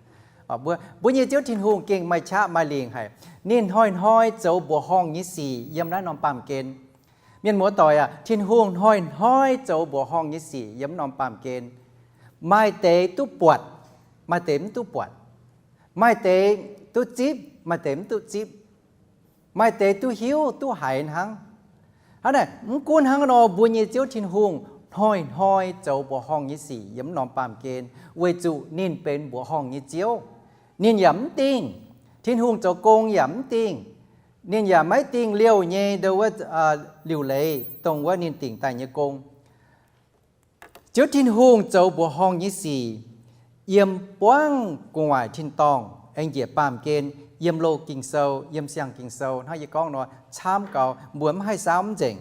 Mbuo, mbuo nyei Ziouv Tin-Hungh gengh maaih qaqv maaih lingc haic. Ninh hnoi-hnoi zoux mbuoqc horngh nyei sic yiem naaiv norm baamh gen. Mienh muoz-doic aac, Tin-Hungh hnoi-hnoi zoux mbuoqc horngh nyei sic yiem norm baamh gen. Maaih deix duqv buatc, maaih deix mv duqv buatc. Maaih deix duqv zipv, maaih deix mv duqv zipv. Maaih deix duqv hiuv duqv haiz hnangv. Hnangv naaic, mv gunv hnangv nor, mbuo nyei Ziouv Tin-Hungh hnoi-hnoi zoux mbuoqc horngh nyei sic yiem norm baamh gen, weic zuqc ninh benx mbuoqc horngh nyei Ziouv. Ninh yaac mv dingh. Tin-Hungh zoux gong yaac mv dingh. Ninh yaac maiv dingh liouh nyei ndo wuov liuc leiz dongh wuov ninh dingc daaih nyei gong. Ziouv Tin-Hungh zoux mbuoqc horngh nyei sic yiem buangv gu'nguaaic tin-dorngh, aengx njiec baamh gen, yiem loz Ging-Sou, yiem siang Ging-Sou. Hnangv yie gorngv nor, camv gaux, mbuo mv haih saauv mv nzengc.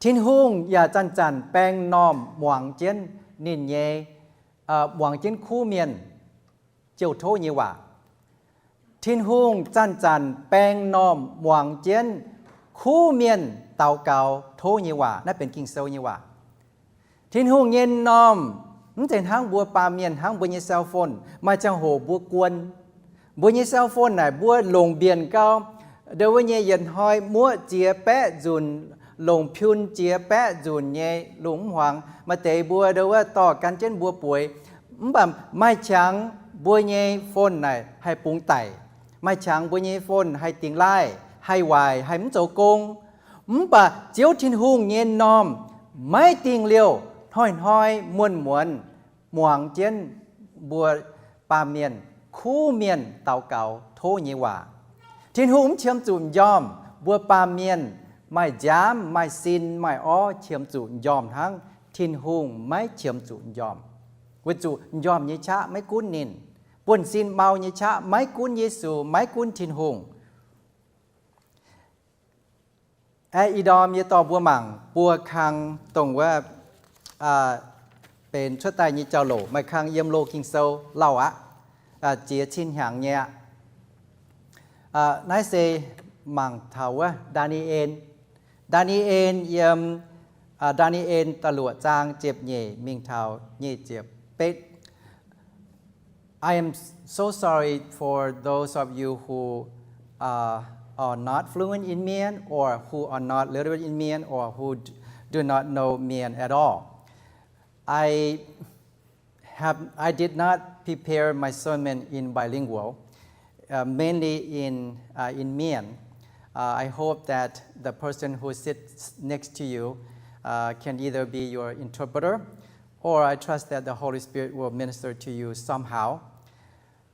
Tin-Hungh yaac zanc-zanc baeng m'normh muangx jienv ninh nyei, muangx jienv kuv mienh jouh tov nyei waac. Tin-Hungh zanc-zanc baeng m'normh muangx jienv kuv mienh daux gaux tov nyei waac. Naaiv benx Ging-Sou nyei waac. Tin-Hungh nyei m'normh mv zeiz hnangv mbuo baamh mienh, hnangv mbuo nyei cell phone. Maaih ziangh hoc mbuo guon. Mbuo nyei cell phone naaic mbuo longc mbienc gau, ndo wuov nyei yietc hnoi muoqv jiex baeqv nzunc, longc piun jiex baeqv nzunc nyei lungh mv hmuangx. Maaih deix mbuo ndo wuov dorh gan jienv mbuo bueix. Mv baac maaih qangx mbuo nyei phone naaic haih bungx daic. Maaih qangx mbuo nyei phone haih dingx laaih, haih waaic, haih mv zoux gong. Mv baac Ziouv Tin-Hungh nyei m'normh maiv dingh liouh, hnoi-hnoi muonz-muonz muangx jienv mbuo baamh mienh, kuv mienh daux gaux tov nyei waac. Tin-Hungh mv qiemx zuqc m'njormh. Mbuo baamh mienh maaih nziaamv, maaih sin, maaih orv qiemx zuqc m'njormh hnangv. Tin-Hungh maiv qiemx zuqc m'njormh, weic zuqc m'njormh nyei qaqv maiv gunv ninh. Buonv-sin mau nyei qaqv maiv gunv Yesu, maiv gunv Tin-Hungh. Aeqv, ih ndorm yie dorh mbuo mangc buo kang dongh wuov benx cuotv daaih nyei jauv-louc. Maaih kang yiem loz Ging-Sou lauh aqv, jiex cin hnyangx nyei aqv. Naaiv se mangc taux wuov Ndaa^ni^en. Ndaa^ni^en yiem Ndaa^ni^en da'luoqc zaang ziepc nyeic mingh taux nyic ziepc betv. I am so sorry for those of you who uh, are not fluent in Mien or who are not literate in Mien or who d- do not know Mien at all. I have, I did not prepare my sermon in bilingual, uh, mainly in, uh, in Mien. Uh, I hope that the person who sits next to you, uh, can either be your interpreter, or I trust that the Holy Spirit will minister to you somehow.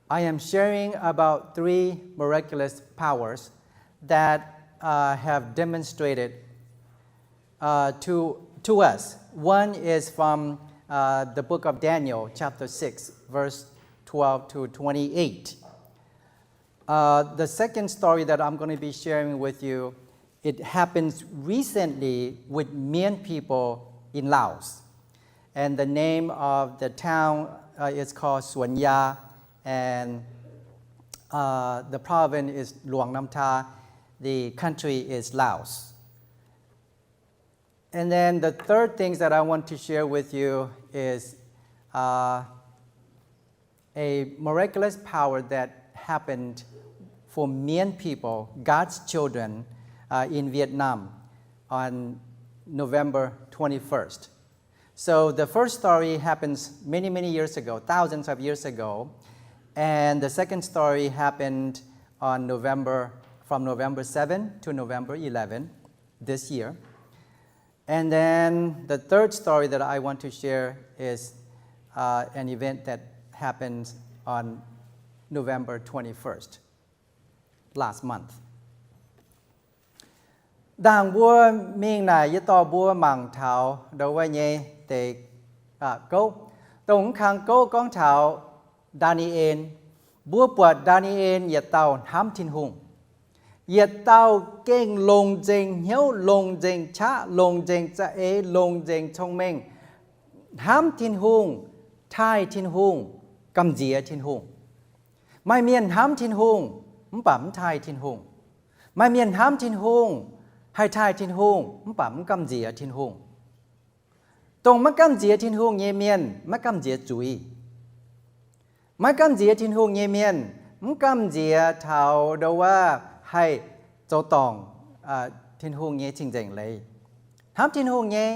I am sharing about three miraculous powers that, uh, have demonstrated, uh, to, to us. One is from, uh, the book of Daniel, chapter six, verse twelve to twenty-eight. Uh, the second story that I'm gonna be sharing with you, it happens recently with Mien people in Laos. And the name of the town, uh, is called Suan Ya, and, uh, the province is Luang Nam Ta, the country is Laos. And then the third things that I want to share with you is, uh, a miraculous power that happened for Mien people, God's children, uh, in Vietnam on November twenty-first. So the first story happens many, many years ago, thousands of years ago. And the second story happened on November, from November seven to November eleven this year. And then the third story that I want to share is, uh, an event that happened on November twenty-first, last month. Ndaangc mbuo mingh naaic, yie dorh mbuo mangc taux ndo wuov nyei deix gouv, dongh mv kang gouv gorngv taux Ndaa^ni^en. Mbuo buatc Ndaa^ni^en yietc dauh hnamv Tin-Hungh, yietc dauh gengh longx nzengc hnyouv, longx nzengc qaqv, longx nzengc za'eix, longx nzengc cong-mengh, hnamv Tin-Hungh, taaih Tin-Hungh, gamh nziex Tin-Hungh. Maaih mienh hnamv Tin-Hungh mv baac mv taaih Tin-Hungh. Maaih mienh hnamv Tin-Hungh, haih taaih Tin-Hungh mv baac mv gamh nziex Tin-Hungh. Dongh maiv gamh nziex Tin-Hungh nyei mienh maiv gamh nziex zuiz. Maiv gamh nziex Tin-Hungh nyei mienh mv gamh nziex taux ndo wuov haih zoux dorngc Tin-Hungh nyei cing-nzengc leiz. Hnamv Tin-Hungh nyei,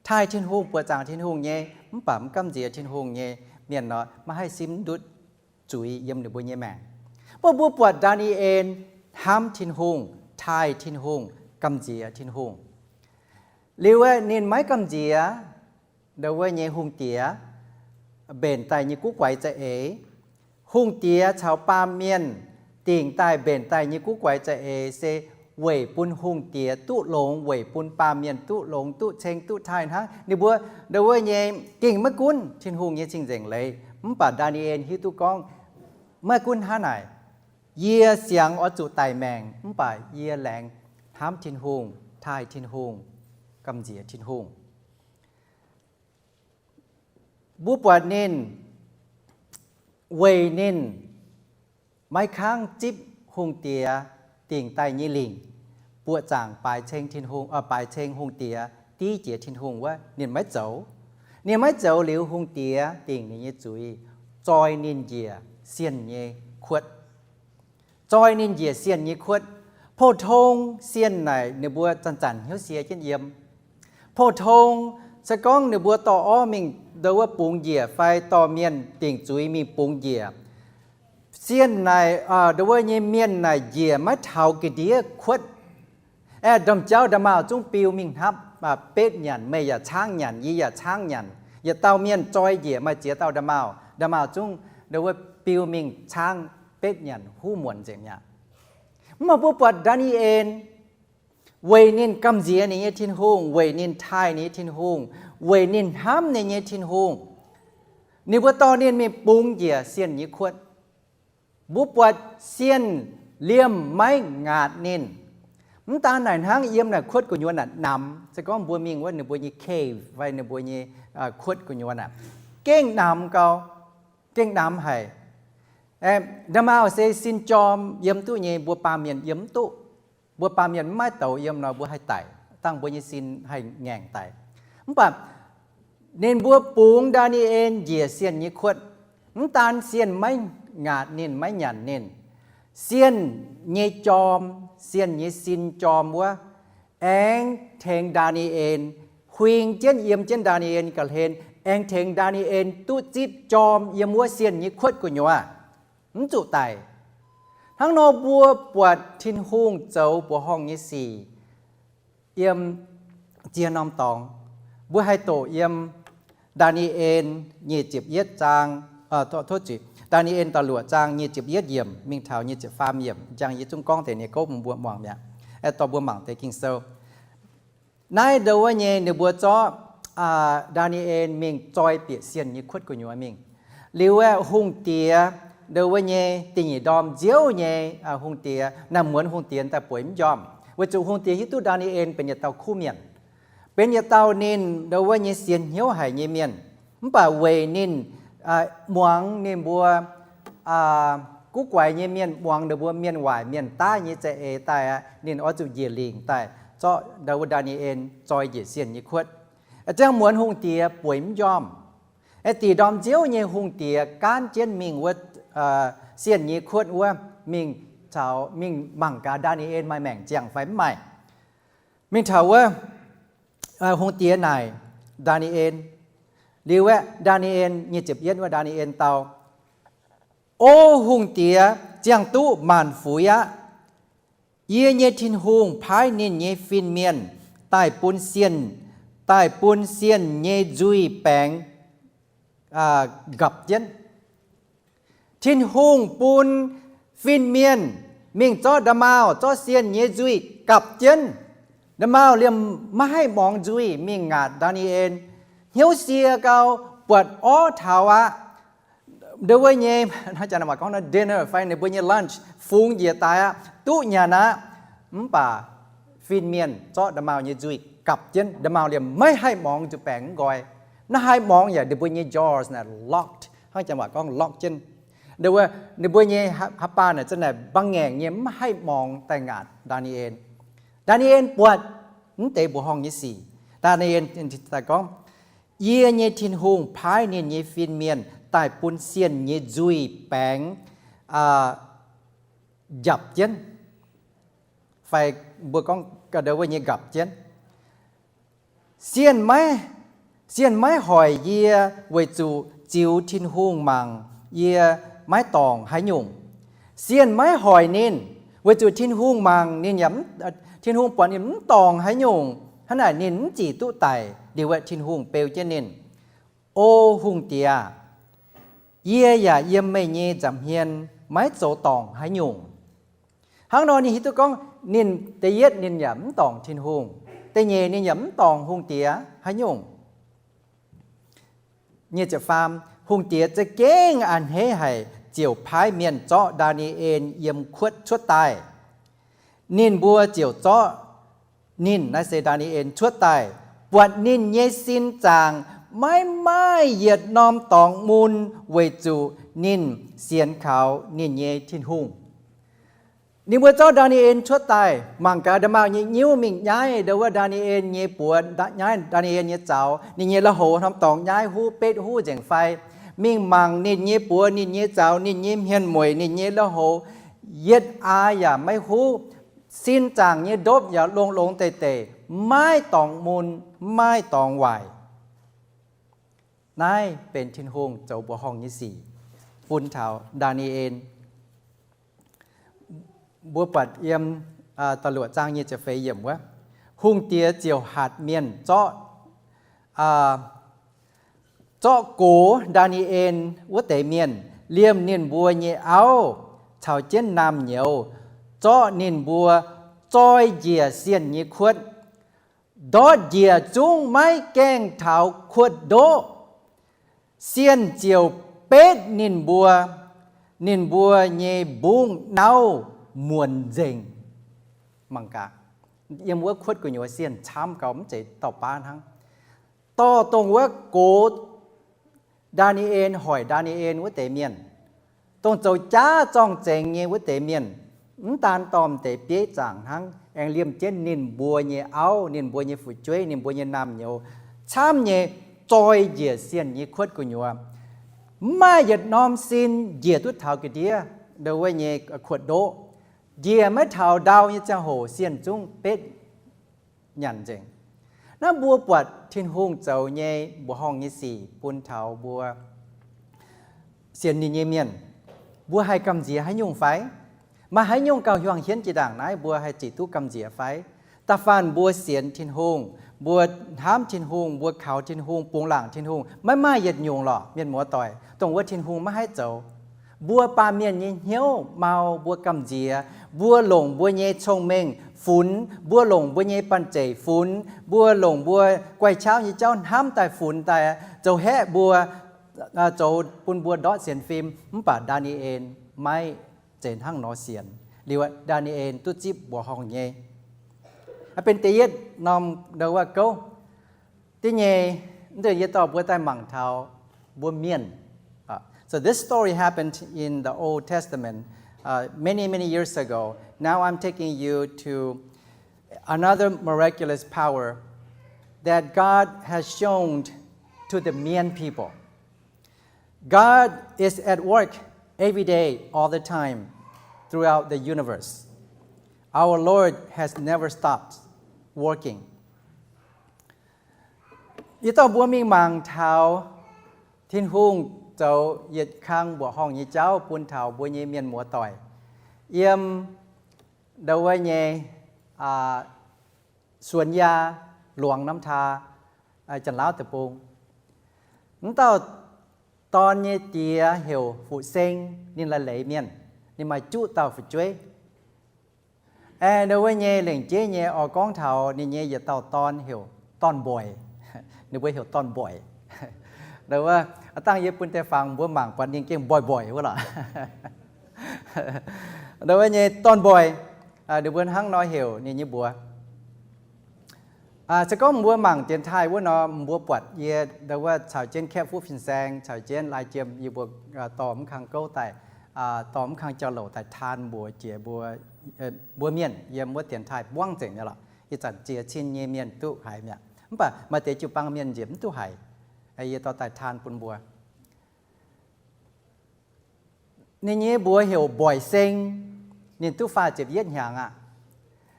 taaih Tin-Hungh, buoqc zaangc Tin-Hungh nyei mv baac mv gamh nziex Tin-Hungh nyei mienh nor, maiv haih simv ndutv zuiz yiem ninh mbuo nyei maengc. Mv baac mbuo buatc Ndaa^ni^en hnamv Tin-Hungh, taaih Tin-Hungh, gamh nziex Tin-Hungh. Liuz aeqv, ninh maiv gamh nziex ndo wuov nyei hungh diex mbenc daaih nyei guv guaix za'eix. Hungh diex caux baamh mienh dingc daaih mbenc daaih nyei guv guaix za'eix se weic bun hungh diex duqv longx, weic bun baamh mienh duqv longx, duqv ceng, duqv taaih hnangv. Ninh mbuo ndo wuov nyei gengh maiv gunv Tin-Hungh nyei cing-nzengc leiz. Mv baac Ndaa^ni^en hiuv duqv gorngv, maiv gunv hnangv naaic, yie siangx oix zuqc daic maengc mv baac yie laengz hnamv Tin-Hungh, taaih Tin-Hungh, gamh nziex Tin-Hungh. Mbuo buatc ninh weic ninh maiv kangv zipv hungh diex dingc daaih nyei lingc, buoqc zaangc baaix ceng Tin-Hungh, baaix ceng hungh diex div jiex Tin-Hungh wuov, ninh maiv zoux. Ninh maiv zoux liuz, hungh diex dingc ninh nyei zuiz, zoi ninh njiec sienh nyei kuotv. Zoi ninh njiec sienh nyei kuotv. Pou-tong sienh naaic ninh mbuo zanc-zanc hnyouv sie jienv yiem. Pou-tong se gorngv ninh mbuo dorh orv mingh ndo wuov bungx njiec fai dorh mienh dingc zuiz mingh bungx njiec, sienh naaic, ndo wuov nyei mienh naaic njiec maiv taux ga'ndiev kuotv. Aeqv, domh jauv nda'maauh zungv biu mingh hnapv, betv nyanc, meih yaac caangv nyanc, yie yaac caangv nyanc, yietc dauh mienh zoi njiec maaih ziex dauh nda'maauh, nda'maauh zungv ndo wuov biu mingh caangv betv nyanc huv muonc nzengc mi'aqv. Mv baac mbuo buatc Ndaa^ni^en, weic ninh gamh nziex ninh nyei Tin-Hungh, weic ninh taaih ninh nyei Tin-Hungh, weic ninh hnamv ninh nyei Tin-Hungh, ninh mbuo dorh ninh mingh bungx njiec sienh nyei kuotv. Mbuo buatc sienh liemh maiv ngaatc ninh. Mv daan naaic hnangv, yiem naaic kuotv gu'nyuoz naaic namx. Se gorngv mbuo mingh wuov ninh mbuo nyei cave fai ninh mbuo nyei kuotv gu'nyuoz naaic, gengh namx gau, gengh namx haic. Nda'maauh se sin jorm yiem duqv nyei, mbuo baamh mienh yiem mv duqv. Mbuo baamh mienh mv maaih douz yiem nor, mbuo haih daic, dangh mbuo nyei sin haih ngaengc daic. Mv baac ninh mbuo bungx Ndaa^ni^en njiec sienh nyei kuotv. Mv daan sienh maiv ngaatc ninh, maiv nyanc ninh, sienh nyei jorm, sienh nyei sin jorm wuov, aengx tengx Ndaa^ni^en, huing jienv yiem jienv Ndaa^ni^en ga'hlen, aengx tengx Ndaa^ni^en duqv zipv jorm yiem wuov sienh nyei kuotv gu'nyuoz, mv zuqc daic. Hnangv nor mbuo buatc Tin-Hungh zoux mbuoqc horngh nyei sic yiem ziex norm dorngx. Mbuo haih doqc yiem Ndaa^ni^en nyic ziepc yietv zaang, tov zuic, Ndaa^ni^en da'luoqc zaang nyic ziepc yietv yiemc mingh taux nyic ziepc faam yiemc. Njang yie zungv gorngv deix nyei gouv bun mbuo muangx mi'aqv. Dorh mbuo mangc deix Ging-Sou. Naaiv ndo wuov nyei ninh mbuo zorqv Ndaa^ni^en mingh zoi bieqc sienh nyei kuotv gu'nyuoz mingh. Liuz aeqv, hungh diex ndo wuov nyei da'nyeic ndorm nziouv nyei hungh diex, naaiv muonz hungh diex daaih bueix mv njormh, weic zuqc hungh diex hiuv duqv Ndaa^ni^en benx yietc dauh kuv mienh, benx yietc dauh ninh ndo wuov nyei sienx hnyouv haic nyei mienh. Mv baac weic ninh muangx ninh mbuo guv guaix nyei mienh, muangx ninh mbuo mienh waaic mienh daaih nyei za'eix daaih aqv, ninh oix zuqc njiec lingc daaih zorqv ndo wuov Ndaa^ni^en zoi njiec sienh nyei kuotv. Ziangh muonz hungh diex bueix mv njormh. Aeqv, diqc ndorm nziouv nyei hungh diex gaanv jienv mingh wuov sienh nyei kuotv wuov, mingh caux, mingh mangc gaax Ndaa^ni^en maaih maengc ziangh fai mv maaih. Mingh taux wuov, hungh diex naaic Ndaa^ni^en. Liuz aeqv, Ndaa^ni^en nyic ziepc yietv wuov, Ndaa^ni^en dau, O hungh diex, ziangh duqv maanc fuix aqv. Yie nyei Tin-Hungh paaiv ninh nyei fin-mienh daaih bun sienh, daaih bun sienh nyei nzuih baengx nqapc jienv. Tin-Hungh bun fin-mienh mingh zorqv nda'maauh, zorqv sienh nyei nzuih gapv jienv. Nda'maauh liemh maiv haih muangx nzuih mingh ngaatc Ndaa^ni^en. Hnyouv sie gau, buatc orv taux aqv. Ndau wuov nyei, hnangv janx waac gorngv dinner fai ninh mbuo nyei lunch fungx njiec daaih aqv, duqv nyanc aqv. Mv baac fin-mienh zorqv nda'maauh nyei nzuih gapv jienv. Nda'maauh liemh maiv haih muangx nzuih baengc mv nqoi. Naaiv haih muangx yaac ninh mbuo nyei drawers naaic locked, hnangv janx waac gorngv lock jienv. Ndau wuov ninh mbuo nyei haa-baah naaic za'naaic mba'ngaengc nyei mv haih muangx daaih ngaatc Ndaa^ni^en. Ndaa^ni^en buatc mv deix mbuoqc horngh nyei sic. Ndaa^ni^en daaih gorngv, Yie nyei Tin-Hungh paaiv ninh nyei fin-mienh daaih bun sienh nyei nzuih baengx njapc jienv, fai mbuo gorngv ga'ndouh wuov nyei nqapc jienv. Sienh maiv, sienh maiv hoic yie weic zuqc ziux Tin-Hungh mangc yie maiv dorngc haaix nyungc. Sienh maiv hoic ninh, weic zuqc Tin-Hungh mangc ninh yaac, Tin-Hungh buatc ninh mv dorngc haaix nyungc. Hnangv naaic ninh mv zic duqv daic. Liuz aeqv, Tin-Hungh beu jienv ninh, O hungh diex, yie yaac yiem meih nyei nza'hmien maiv zoux dorngc haaix nyungc. Hnangv nor ninh hiuv duqv gorngv ninh da'yietv ninh yaac mv dorngc Tin-Hungh, da'nyeic ninh yaac mv dorngc hungh diex haaix nyungc. Nyic ziepc faam, Hungh diex za'gengh a'hneiv haic ziouc paaiv mienh zorqv Ndaa^ni^en yiem kuotv cuotv daaih. Ninh mbuo ziouc zorqv ninh, naaiv se Ndaa^ni^en, cuotv daaih, buatc ninh nyei sin zaangc maiv maaih yietc norm dorngx mun weic zuqc ninh sienx kaux ninh nyei Tin-Hungh. Ninh mbuo zorqv Ndaa^ni^en cuotv daaih, mangc gaax nda'maauh nyei nyiuv mingh nyaiv ndau wuov Ndaa^ni^en nyei buoz, nyaiv Ndaa^ni^en nyei zaux, ninh nyei lui-houx norm dorngx nyaiv huv betv huv nzengc fai. Mingh mangc ninh nyei buoz, ninh nyei zaux, ninh nyei hmien mueic, ninh nyei lui-houx, yietc aax yaac maiv huv. Sin zaangc nyei ndopv yaac longx-longx deic-deic, maiv dorngx mun, maiv dorngx waaic. Naaiv benx Tin-Hungh zoux mbuoqc horngh nyei sic bun taux Ndaa^ni^en. Mbuo buatc yiem da'luoqc zaang nyic ziepc feix yiemc wuov, hungh diex ziouc hatc mienh zorqv, zorqv gox Ndaa^ni^en wuov deix mienh, liemh ninh mbuo nyei auv caux jienv naamh nyouz, zorqv ninh mbuo zoi njiec sienh nyei kuotv, ndortv njiec zungv maiv gaengh taux kuotv ndoqv. Sienh ziouc betv ninh mbuo, ninh mbuo nyei mbungv nauv muonc nzengc. Mangc gaax, yiem wuov kuotv gu'nyuoz sienh camv gau, mv zeiz dauh baav hnangv. Dorh dongh wuov gox Ndaa^ni^en, hoic Ndaa^ni^en wuov deix mienh, dongh zoux jaav zorng-zengx nyei wuov deix mienh, mv daan dorh deix bieiv zaangc hnangv, aengx liemh jienv ninh mbuo nyei auv, ninh mbuo nyei fu'jueiv, ninh mbuo nyei naamh nyouz, camv nyei zoi njiec sienh nyei kuotv gu'nyuoz. Mv maaih yietc norm sin njiec duqv taux ga'ndiev ndau wuov nyei kuotv ndoqv. Njiec maiv taux ndau nyei ziangh hoc sienh zungv betv nyanc nzengc. Naaiv mbuo buatc Tin-Hungh zoux nyei mbuoqc horngh nyei sic bun taux mbuo sienx ninh nyei mienh, mbuo haih gamh nziex haaix nyungc fai? Maaih haaix nyungc gauh hiuang hienv jiex ndaangc naaiv mbuo haih zic duqv gamh nziex fai? Da'faanh mbuo sienx Tin-Hungh, mbuo hnamv Tin-Hungh, mbuo kaux Tin-Hungh, bungx laangc Tin-Hungh, maiv maaih yietc nyungc lorqc, mienh muoz-doic, dongh wuov Tin-Hungh maiv haih zoux. Mbuo baamh mienh nyei hnyouv mau, mbuo gamh nziex, mbuo longc mbuo nyei cong-mengh funx, mbuo longc mbuo nyei banh zeic funx, mbuo longc mbuo guai-qaauv nyei jauv hnamv daaih funx daaih zoux haeqv mbuo, zoux bun mbuo ndortv sienx fim. Mv baac Ndaa^ni^en maiv zeiz hnangv nor sienx. Liuz Ndaa^ni^en duqv zipv mbuoqc horngh nyei. Benx da'yietv norm ndau wuov gouv. Da'nyeic, yie dorh mbuo daaih mangc taux mbuo mienh. Uh, so this story happened in the Old Testament, uh, many, many years ago. Now I'm taking you to another miraculous power that God has shown to the Mien people. God is at work every day, all the time, throughout the universe. Our Lord has never stopped working. Yie dorh mbuo mingh mangc taux Tin-Hungh zoux yietc kang mbuoqc horngh nyei jauv bun taux mbuo nyei mienh muoz-doic yiem ndau wuov nyei, aa, Suonx Yaa, Luangx Namtaa, Janx-Laauv Deic-Bung. Wuov dauh dorn nyei diex heuc Fu-Seng, ninh laih leiz mienh, ninh maaih juqv dauh fu'jueiv. Aengx ndau wuov nyei lengc jeiv nyei oix gorngv taux ninh nyei yietc dauh dorn heuc Dorn-Mboic. Ninh mbuo heuc Dorn-Mboic. Ndau wuov, aav dangh yie bun deix fangx mbuo mangc buatc ninh gengh mboih-mboic wuov lorqc. Ndau wuov nyei Dorn-Mboic, ninh mbuo hnangv nor heuc ninh nyei mbuox. Se gorngv mbuo mangc dienx taaih wuov nor, mbuo buatc yie ndau wuov caux jienv kaeqv fuqv fin-saeng, caux jienv lai jiem yie mbuo dorh mv kang gouv daaih, dorh mv kang jauv-louc daaih taan mbuox jiex mbuo, mbuo mienh yiem wuov dienx taaih buangv nzengc nyei lorqc. Ih zanc ziex cin nyei mienh duqv haiz mi'aqv, mv baac maaih deix jiu-baang mienh nzieqc mv duqv haiz. Yie dorh daaih taan bun mbuo. Ninh nyei mbuox heuc Mboic Seng. Ninh duqv faah ziepc yietv hnyangx aqv.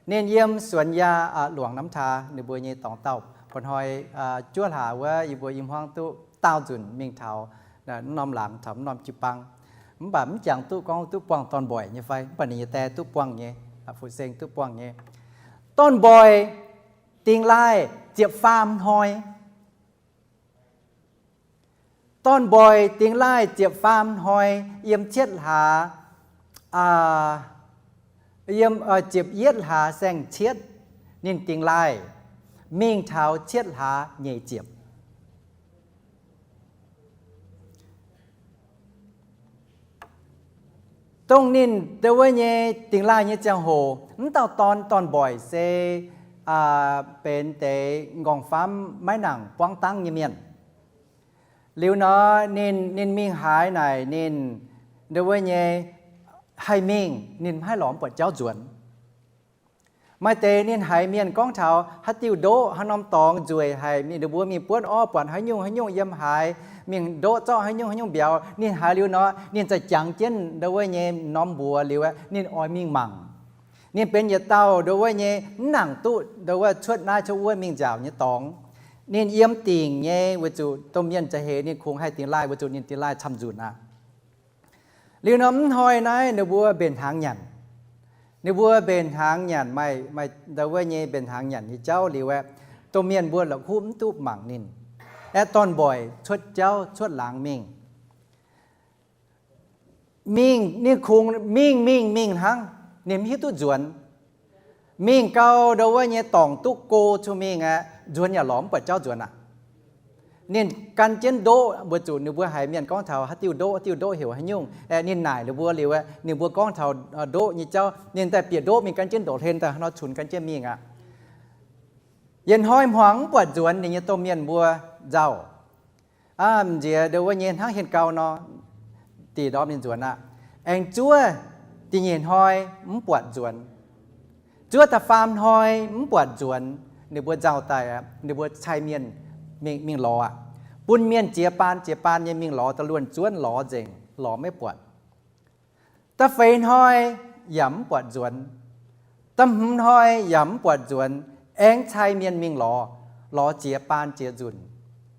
Ninh yiem Suonx Yaa, Luangc Namv Taa ninh mbuo nyei dorngx dauh. Mba'hnoi juov hlaax wuov yie mbuo i hmuangv duqv daauh nzunc mingh taux mv norm laangz caux mv norm jiu-baang. Mv baac mv jangx duqv gorngv duqv buangh Dorn-Mboic nyei fai, mv baac ninh nyei die duqv buangh nyei, Fu-Seng duqv buangh nyei. Dorn-Mboic dingx laaih ziepc faam hnoi. Dorn-Mboic dingx laaih ziepc faam hnoi, yiem cietv hlaax, yiem ziepc yietv hlaax saeng-cietv, ninh dingx laaih mingh taux cietv hlaax nyeic ziepc. Dongh ninh ndau wuov nyei dingx laaih nyei ziangh hoc, mv dauh dorn, Dorn-Mboic se benx deix nqorngv-famv maiv nangc buangv dangv nyei mienh. Liuz nor ninh, ninh mingh haaix naaic ninh ndau wuov nyei haih mingh, ninh maiv lorz mv buatc jauv nzuonx. Maaih deix ninh haiz mienh gorngv taux haaix diuh ndoqv, haaix norm dorngx nzueic haic, ninh mbuo mingh buonv orv buatc haaix nyungc haaix nyungc yiem haaix, mingh ndoqv zorqv haaix nyungc haaix nyungc mbiauz. Ninh haiz liuz nor, ninh za'jangx jienv ndau wuov nyei norm mbuox liuz, ninh oix mingh mangc. Ninh benx yietc dauh ndau wuov nyei mv nangc duqv ndau wuov cuotv naaiv cuotv wuov mingh nziaauc nyei dorngx. Ninh yiem dingc nyei weic zuqc domh mienh za'heix ninh kungx haih dingx laaih weic zuqc ninh dingx laaih camv-nzunc aqv. Liuz nor mv hnoi naaiv ninh mbuo mbenc hnaangx nyanc. Ninh mbuo mbenc hnaangx nyanc, maaih, maaih ndau wuov nyei mbenc hnaangx nyanc nyei jauv liuz aeqv, domh mienh mbuo la'kuqv mv duqv mangc ninh. Aeqv, Dorn-Mboic cuotv jauv cuotv laangz mingh. Mingh, ninh kungx mingh mingh mingh hnangv, ninh mv hiuv duqv nzuonx. Mingh gau ndau wuov nyei dorngc duqv go cuotv mingh aeqv, nzuonx yaac lorz mv buatc jauv nzuonx aqv. Ninh gan jienv ndoqv, weic zuqc ninh mbuo haiz mienh gorngv taux haaix diuh ndoqv, haaix diuh ndoqv heuc haaix nyungc. Aeqv, ninh naaic ninh mbuo liuz aeqv, ninh mbuo gorngv taux ndoqv nyei jauv, ninh daaih bieqc ndoqv mingh gan jienv ndoqc hlen daaih hnangv nor cunx gan jienv mingh aqv. Yietc hnoi hmuangx mv buatc nzuonx, ninh nyei domh mienh mbuo nzauh. Aa, m'nziex ndau wuov nyei hnangv hien gau nor, dih ndorm ninh nzuonx aqv. Aengx zuov da'nyeic hnoi mv buatc nzuonx. Zuov da'faam hnoi mv buatc nzuonx, ninh mbuo nzauh daaih aqv, ninh mbuo cai mienh mingh, mingh lorz aqv. Bun mienh jiez baan jiez baan nyei mingh lorz, da'luonx zuonv lorz nzengc, lorz maiv buatc. Da'feix hnoi yaac mv buatc nzuonx. Da'hmz hnoi yaac mv buatc nzuonx. Aengx cai mienh mingh lorz, lorz jiez baan jiez nzunc,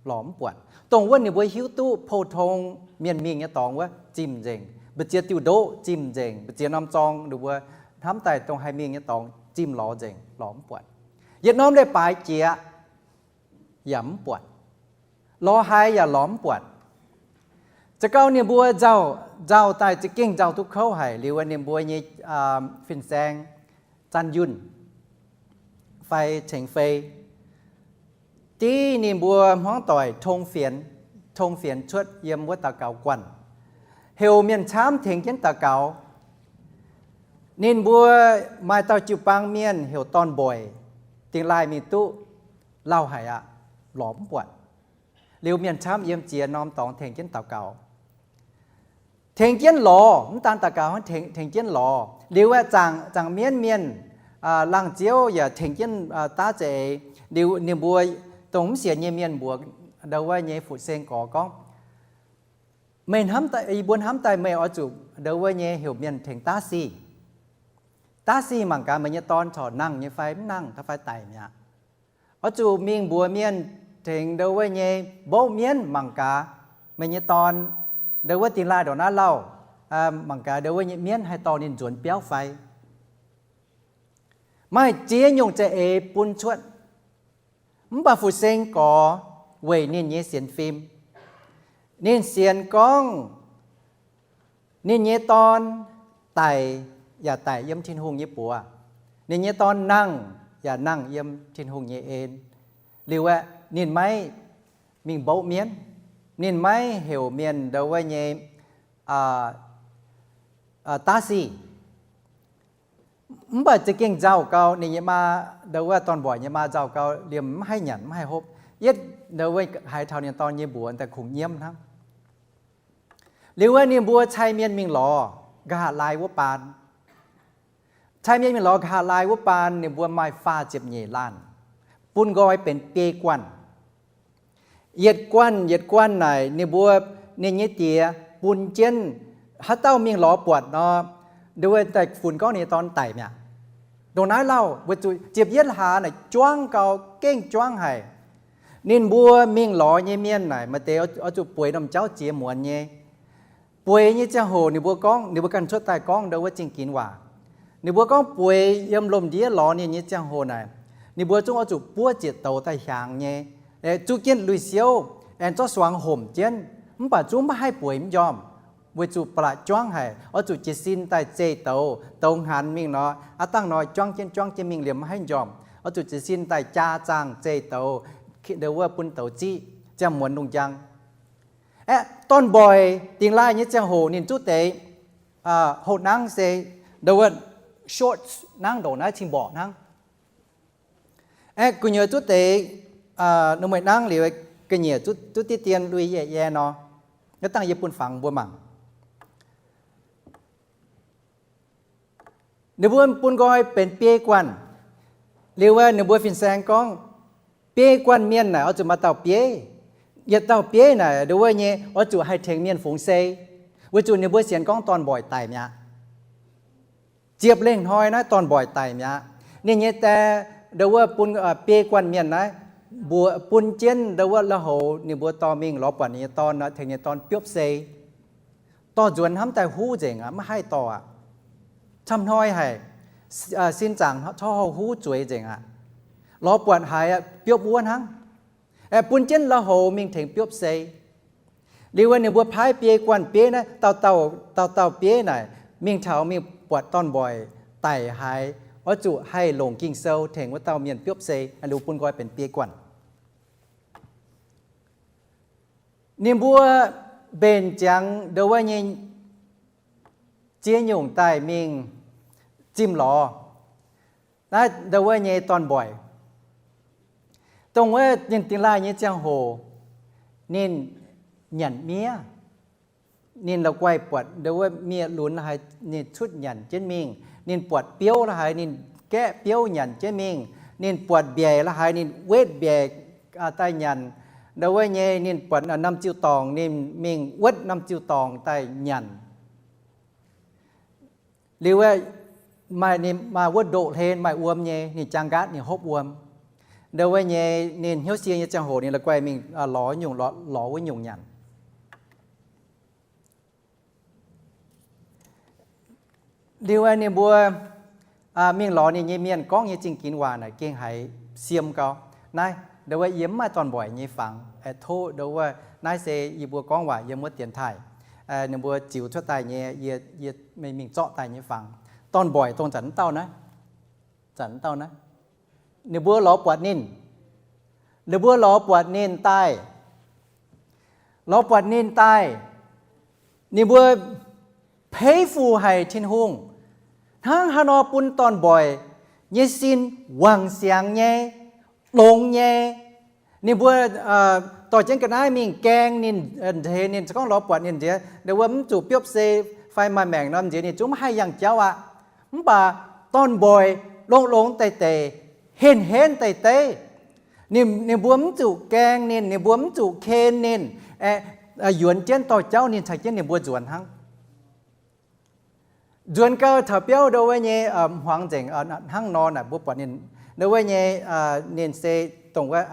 lorz mv buatc. Dongh wuov ninh mbuo hiuv duqv pou-tong mienh mingh nyei dorngx wuov zimh nzengc, mbu'ziex diuh ndoqv zimh nzengc, mbu'ziex norm zorng ninh mbuo hnamv daaih dongh haih mingh nyei dorngx zimh lorz nzengc, lorz mv buatc. Yietc norm leiz-baaix jiex yaac mv buatc. Lorz haaix yaac lorz mv buatc. Za'gengh ninh mbuo nzauh, nzauh daaih za'gengh nzauh duqv kouv haic liuz, ninh mbuo nyei fin-saeng, Zanh Yunh fai Ceng Fei, div ninh mbuo hmuangv doic tong fienx, tong fienx cuotv yiem wuov daux gaux guanh, heuc mienh camv tengx jienv daux gaux. Ninh mbuo maaih dauh jiu-baang mienh heuc Dorn-Mboic, dingx laaih mingh duqv lauh haic aqv, lorz mv buatc. Liuz mienh camv yiem ziex norm dorngx tengx jienv daux gaux. Tengx jienv lorz, mv daan daux gaux hnangv, tengx, tengx jienv lorz. Liuz aeqv, zaangc, zaangc mienv mienh, laangh ziouv yaac tengx jienv daav za'eix. Liuz ninh mbuo dongh mv sienx nyei mienh mbuox ndau wuov nyei fu-seng gorx gorngv, meih hnamv daaih, yie mbuo hnamv daaih meih oix zuqc ndau wuov nyei heuc mienh tengx daav sic. Daav sic mangc gaax meih nyei dorn corc nangh nyei fai mv nangh, da'fai daic mi'aqv. Oix zuqc mingh mbuox mienh tengx ndau wuov nyei mbouv mienv mangc gaax meih nyei dorn ndau wuov dingx laaih ndongc naaiv lauh, mangc gaax ndau wuov nyei mienv haih dorh ninh nzuonx biauv fai. Maaih ziex nyungc za'eix bun cuotv. Mv baac fu-seng gorx weic ninh nyei sienx fim, ninh sienx gorngv ninh nyei dorn daic yaac daic yiem Tin-Hungh nyei buoz. Ninh nyei dorn nangh yaac nangh yiem Tin-Hungh nyei en. Liuz aeqv, ninh maiv mingh mbouv mienv. Ninh maiv heuc mienh ndau wuov nyei daav sic. Mv baac za'gengh nzauh gau, ninh nyei maa, ndau wuov dorn-mboic nyei maa nzauh gau, liemh mv haih nyanc mv haih hopv. Yietv ndau wuov haiz taux ninh dorn nyei mbuox daaih kungx nyiemv hnangv. Liuz wuov ninh mbuo cai mienh mingh lorz nqa'haav laai wuov baan. Cai mienh mingh lorz nqa'haav laai wuov baan, ninh mbuo maaih faah ziepc nyeic laanh, bun nqoi benx biei guanh. Yietc guanh yietc guanh naaic ninh mbuo, ninh nyei diex bun jienv haaix dauh mingh lorz buatc nor, ndau wuov daaih funx gorngv ninh nyei dorn daic mi'aqv. Ndongc naaiv lauh weic zuqc ziepc yietv hlaax naaic juangv gau, gengh juangv haic. Ninh mbuo mingh lorz nyei mienh naaic maaih deix oix zuqc bueix norm jauv jiex muonz nyei. Bueix nyei ziangh hoc ninh mbuo gorngv, ninh mbuo ganh cuotv daaih gorngv ndau wuov zingh ginx waac. Ninh mbuo gorngv bueix yiem lomc ndiev lorz ninh nyei ziangh hoc naaic, ninh mbuo zungv oix zuqc buov ziepc douz daaih hiaangx nyei, zuqv jienv lui-siouv, aengx zorqv suangx homc jienv, mv baac zungv maiv haih bueix mv njormh, weic zuqc ba'laqc juangv haic. Oix zuqc jiez sin daaih zeih douz, douz hnaanx mingh nor, aav dangh nor juangv jienv juangv jienv mingh liemh maiv haih njormh. Oix zuqc jiez sin daaih jaa zaangh zeih douz, ndau wuov bun douz ziqv, ziangh muonz lungh njang. Aeqv, dorn-mboic dingx laaih nyei ziangh hoc ninh zuqv deix houh nangv se ndau wuov shorts nangv ndongc naaiv cing-mborqc hnangv. Aeqv, gu'nyuoz zuqv deix norm mueiz nangv liuz, ga'nyiec zuqv diqv dien lui yie yae nor, aav dangh yie bun fangx mbuo mangc. Ninh mbuo bun nqoi benx biei guanh. Liuz wuov ninh mbuo fin-saeng gorngv, biei guanh mienh naaic oix zuqc maaih dauh bieiv. Yietc dauh bieiv naaic ndau wuov nyei oix zuqc haih tengx mienh fungx sei, weic zuqc ninh mbuo sienx gorngv dorn-mboic daic mi'aqv. Ziepc lengh hnoi naaiv dorn-mboic daic mi'aqv. Ninh nyei die ndau wuov bun biei guanh mienh naaiv mbuox bun jienv ndau wuov lui-houx ninh mbuo dorh mingh lorz buatc ninh nyei dorn nor, tengx ninh nyei dorn biopv sei. Dorh nzuonx hnamv daaih huv nzengc aqv, maiv haih dorh aqv. Camv hnoi haic, sin zaangc corc houh huv zueiz nzengc aqv. Lorz buatc haiz biopv wuov hnangv. Aeqv, bun jienv lui-houx mingh tengx biopv sei. Liuz wuov ninh mbuo paaiv biei guanh bieiv naaiv, dauh dauh bieiv naaic mingh taux mingh buatc dorn-mboic daic haiz, oix zuqc haih longc Ging-Sou tengx wuov dauh mienh biopv sei, liuz bun nqoi benx biei guanh. Ninh mbuo mbenc ziangx ndau wuov nyei ziex nyungc daaih mingh zimh lorz naaiv ndau wuov nyei dorn-mboic. Dongh wuov ninh dingx laaih nyei ziangh hoc, ninh nyanc miev. Ninh la'guaih buatc ndau wuov miev lunx la'haaix, ninh cuotv nyanc jienv mingh. Ninh buatc biouv la'haaix, ninh gaeqv biouv nyanc jienv mingh. Ninh buatc mbiaec la'haaix, ninh wetv mbiaec daaih nyanc. Ndau wuov nyei ninh buatc norm ziuh dorngc, ninh mingh wuotv norm ziuh dorngc daaih nyanc. Liuz wuov maaih ninh maaih wuov ndoqv hlen maaih wuom nyei, ninh jaang nqaatv ninh hopv wuom. Ndau wuov nyei ninh hnyouv sie nyei ziangh hoc ninh la'guaih mingh lorz nyungc, lorz wuov nyungc nyanc. Liuz ninh mbuo mingh lorz ninh nyei mienh gorngv nyei zingh ginx waac naaic gengh haiz siem gau. Naaiv ndau wuov yie mv maaih dorn-mboic nyei fangx, aeqv, tov ndau wuov naaiv se yie mbuo gorngv waac yiem wuov dienx taaih. Ninh mbuo ziux cuotv daaih nyei, yie, yie meih mingh zorqv daaih nyei fangx. Dorn-mboic dongh zanc mv dauh naaiv, zanc mv dauh naaiv, ninh mbuo lorz buatc ninh, ninh mbuo lorz buatc ninh daaih, lorz buatc ninh daaih, ninh mbuo peiv fu haic Tin-Hungh, hnangv haaix nor bun dorn-mboic nyei sin wangc siangx nyei, longx nyei. Ninh mbuo dorh jienv ga'naaiv mingh gaeng ninh, ninh gorngv lorz buatc ninh nziex, ninh mbuo mv zuqc biopv sei fai maaih maengc norm nziex ninh zungv mv haih yangh jauv aqv. Mv baac dorn-mboic longx-longx deix deix, henv-henv deix deix, ninh, ninh mbuo mv zuqc gaeng ninh, ninh mbuo mv zuqc ken ninh, aeqv, yuonx jienv dorh jauv ninh caux jienv ninh mbuo nzuonx hnangv. Nzuonx gau taux biauv ndau wuov nyei hmuangx nzengc hnangv nor naaic mbuo buatc ninh ndau wuov nyei, ninh se dongh wuov,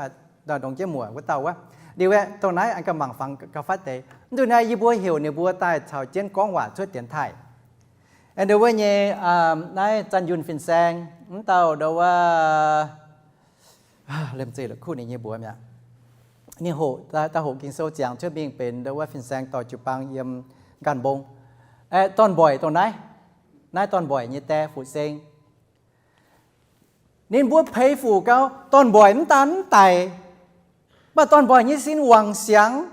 ndongc jienv muoc wuov dauh wuov. Liuz aeqv, dongh naaiv aengx gauh mangc fangx gauh fatv deix. Mv nzunc naaiv yie mbuo heuc ninh mbuo daaih caux jienv gorngv waac cuotv dienx taaih. Ndau wuov nyei, naaiv Zanh Yunh fin-saeng, mv dauh ndau wuov, liemh zeih la'kuqv ninh nyei mbuox mi'aqv. Ninh hoqc, daaih hoqc Ging-Sou ziangx cuotv mingh benx ndau wuov fin-saeng dorh jiu-baang yiem Ganh Mbong. Aeqv, dorn-mboic dongh naaiv, naaiv dorn-mboic nyei die Fu-Seng. Ninh mbuo peix fuc gau, dorn-mboic mv daan mv daic, mv baac dorn-mboic nyei sin wangc siangx.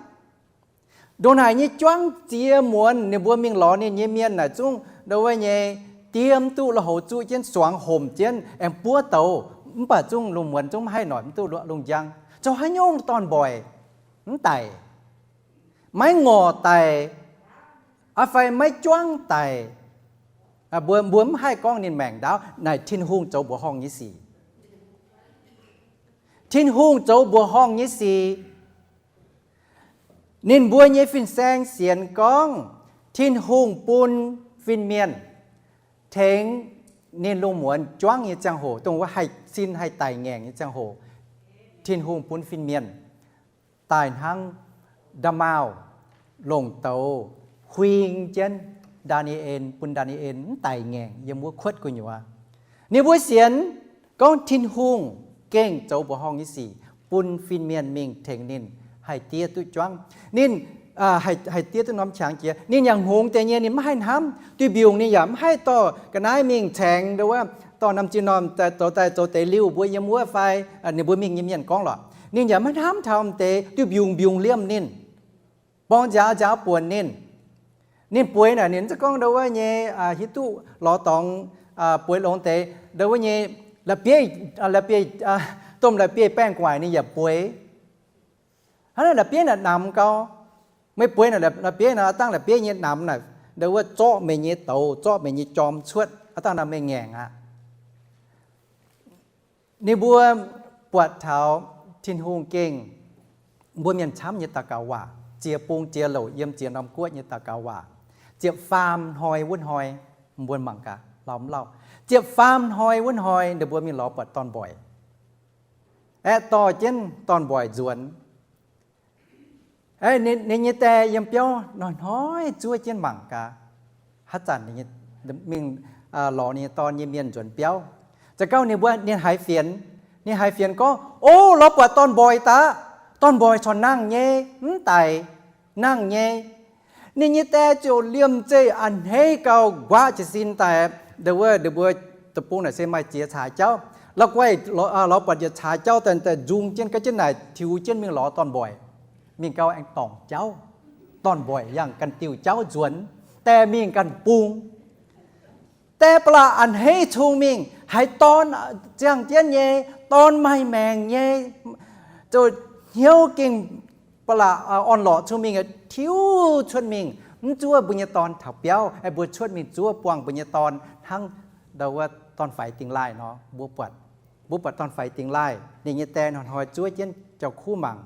Ndongc naaic nyei juangv ziex muonz ninh mbuo mingh lorz ninh nyei mienh naaic zungv ndo wuov nyei, diev mv duqv lui-houx zuqv jienv, suangx homc jienv aengx buov douz, mv baac zungv lungh muonz zungv mv haih noic, mv duqv lungh njang. Zoux haaix nyungc dorn-mboic mv daic, maiv ngorc daic, aa fai maiv juangv daic, mbuo, mbuo mv haih gorngv ninh maengc ndaauv. Naaic Tin-Hungh zoux mbuoqc horngh nyei sic. Tin-Hungh zoux mbuoqc horngh nyei sic. Ninh mbuo nyei fin-saeng sienx gorngv Tin-Hungh bun fin-mienh tengx ninh lungh muonz juangv nyei ziangh hoc, dongh wuov haih sin haih daic ngaengc nyei ziangh hoc, Tin-Hungh bun fin-mienh daaih hnangv nda'maauh longc douz huing jienv Ndaa^ni^en, bun Ndaa^ni^en mv daic ngaengc yiem wuov kuotv gu'nyuoz. Ninh mbuo sienx gorngv Tin-Hungh gengh zoux mbuoqc horngh nyei sic, bun fin-mienh mingh tengx ninh haih diev duqv juangv. Ninh haih diev duqv norm qangx jiex. Ninh yaac hngongx deix nyei, ninh maiv haih hnamv duih mbiungc, ninh yaac mv haih dorh ga'naaiv mingh caengx ndo wuov, dorh norm zinh norm zoux daaih zoux deix liuh mbuo yiem wuov fai ninh mbuo mingh nyei mienh gorngv lorqc. Ninh yaac maiv hnamv taux m'deix duih mbiungc mbiungc liemh ninh, borngz nziaaux nziaaux buonc ninh. Ninh bueix naaic ninh mv zeiz gorngv ndo wuov nyei hiuv duqv lorz dorngx bueix longx deix ndo wuov nyei la'bieiv, la'bieiv, domh la'bieiv baengh gu'nguaaic ninh yaac bueix. Hnangv naaic la'bieiv naaic namx gau. Meih bueix naaic la'bieiv naaic, dangh la'bieiv nyei namx naaic ndo wuov zorqv meih nyei douz, zorqv meih nyei jorm cuotv, aa dangh naaic meih ngaengc aqv. Ninh mbuo buatc taux Tin-Hungh gengh mbuo mienh camv nyei daux gaux waac, ziex bung ziex louc yiem ziex norm guoqv nyei daux gaux waac. Ziepc faam hnoi wuov hnoi, mbuo mangc gaax lauh mv lauh. Ziepv faam hnoi wuov hnoi ninh mbuo mingh lorz buatc dorn-mboic, aeqv, dorh jienv dorn-mboic nzuonx. Ninh nyei die yiem biauv hnoi-hnoi zuov jienv mangc gaax, haaix zanc mingh lorz ninh nyei dorn nyei mienh nzuonx biauv. Za'gengh ninh mbuo, ninh haiz fienx, ninh haiz fienx gorngv, O, lorz buatc dorn-mboic daaih, dorn-mboic corc nangh nyei, mv daic, nangh nyei. Ninh nyei die ziouc liemh zeih a'hneiv gau, nquaqv jiez sin daaih, ndo wuov, ninh mbuo deic-bung naaic se maaih ziex caaix jauv. La'guaih lorz buatc yietc caaix jauv daaih, daaih nzung jienv ga'jienv naaic tiux jienv mingh lorz dorn-mboic. Mingh gau aengx dorngc jauv, dorn-mboic yangh ganh diuh jauv nzuonx, die mingh ganh bung. Die ba'laqc a'hneiv cung mingh, haiz dorn ziangh jienv nyei, dorn maaih maengc nyei, zoux hnyouv gengh ba'laqc orn-lorqc cung mingh, tiux cuotv mingh, mv zuov mbuo nyei dorn taux biauv. Mbuo cuotv mingh zuov buangh mbuo nyei dorn hnangv ndo wuov dorn-faix dingh laaih nor, mbuo buatc, mbuo buatc dorn-faix dingh laaih ninh nyei die hnoi-hnoi zuov jienv jauv-kuv mangc,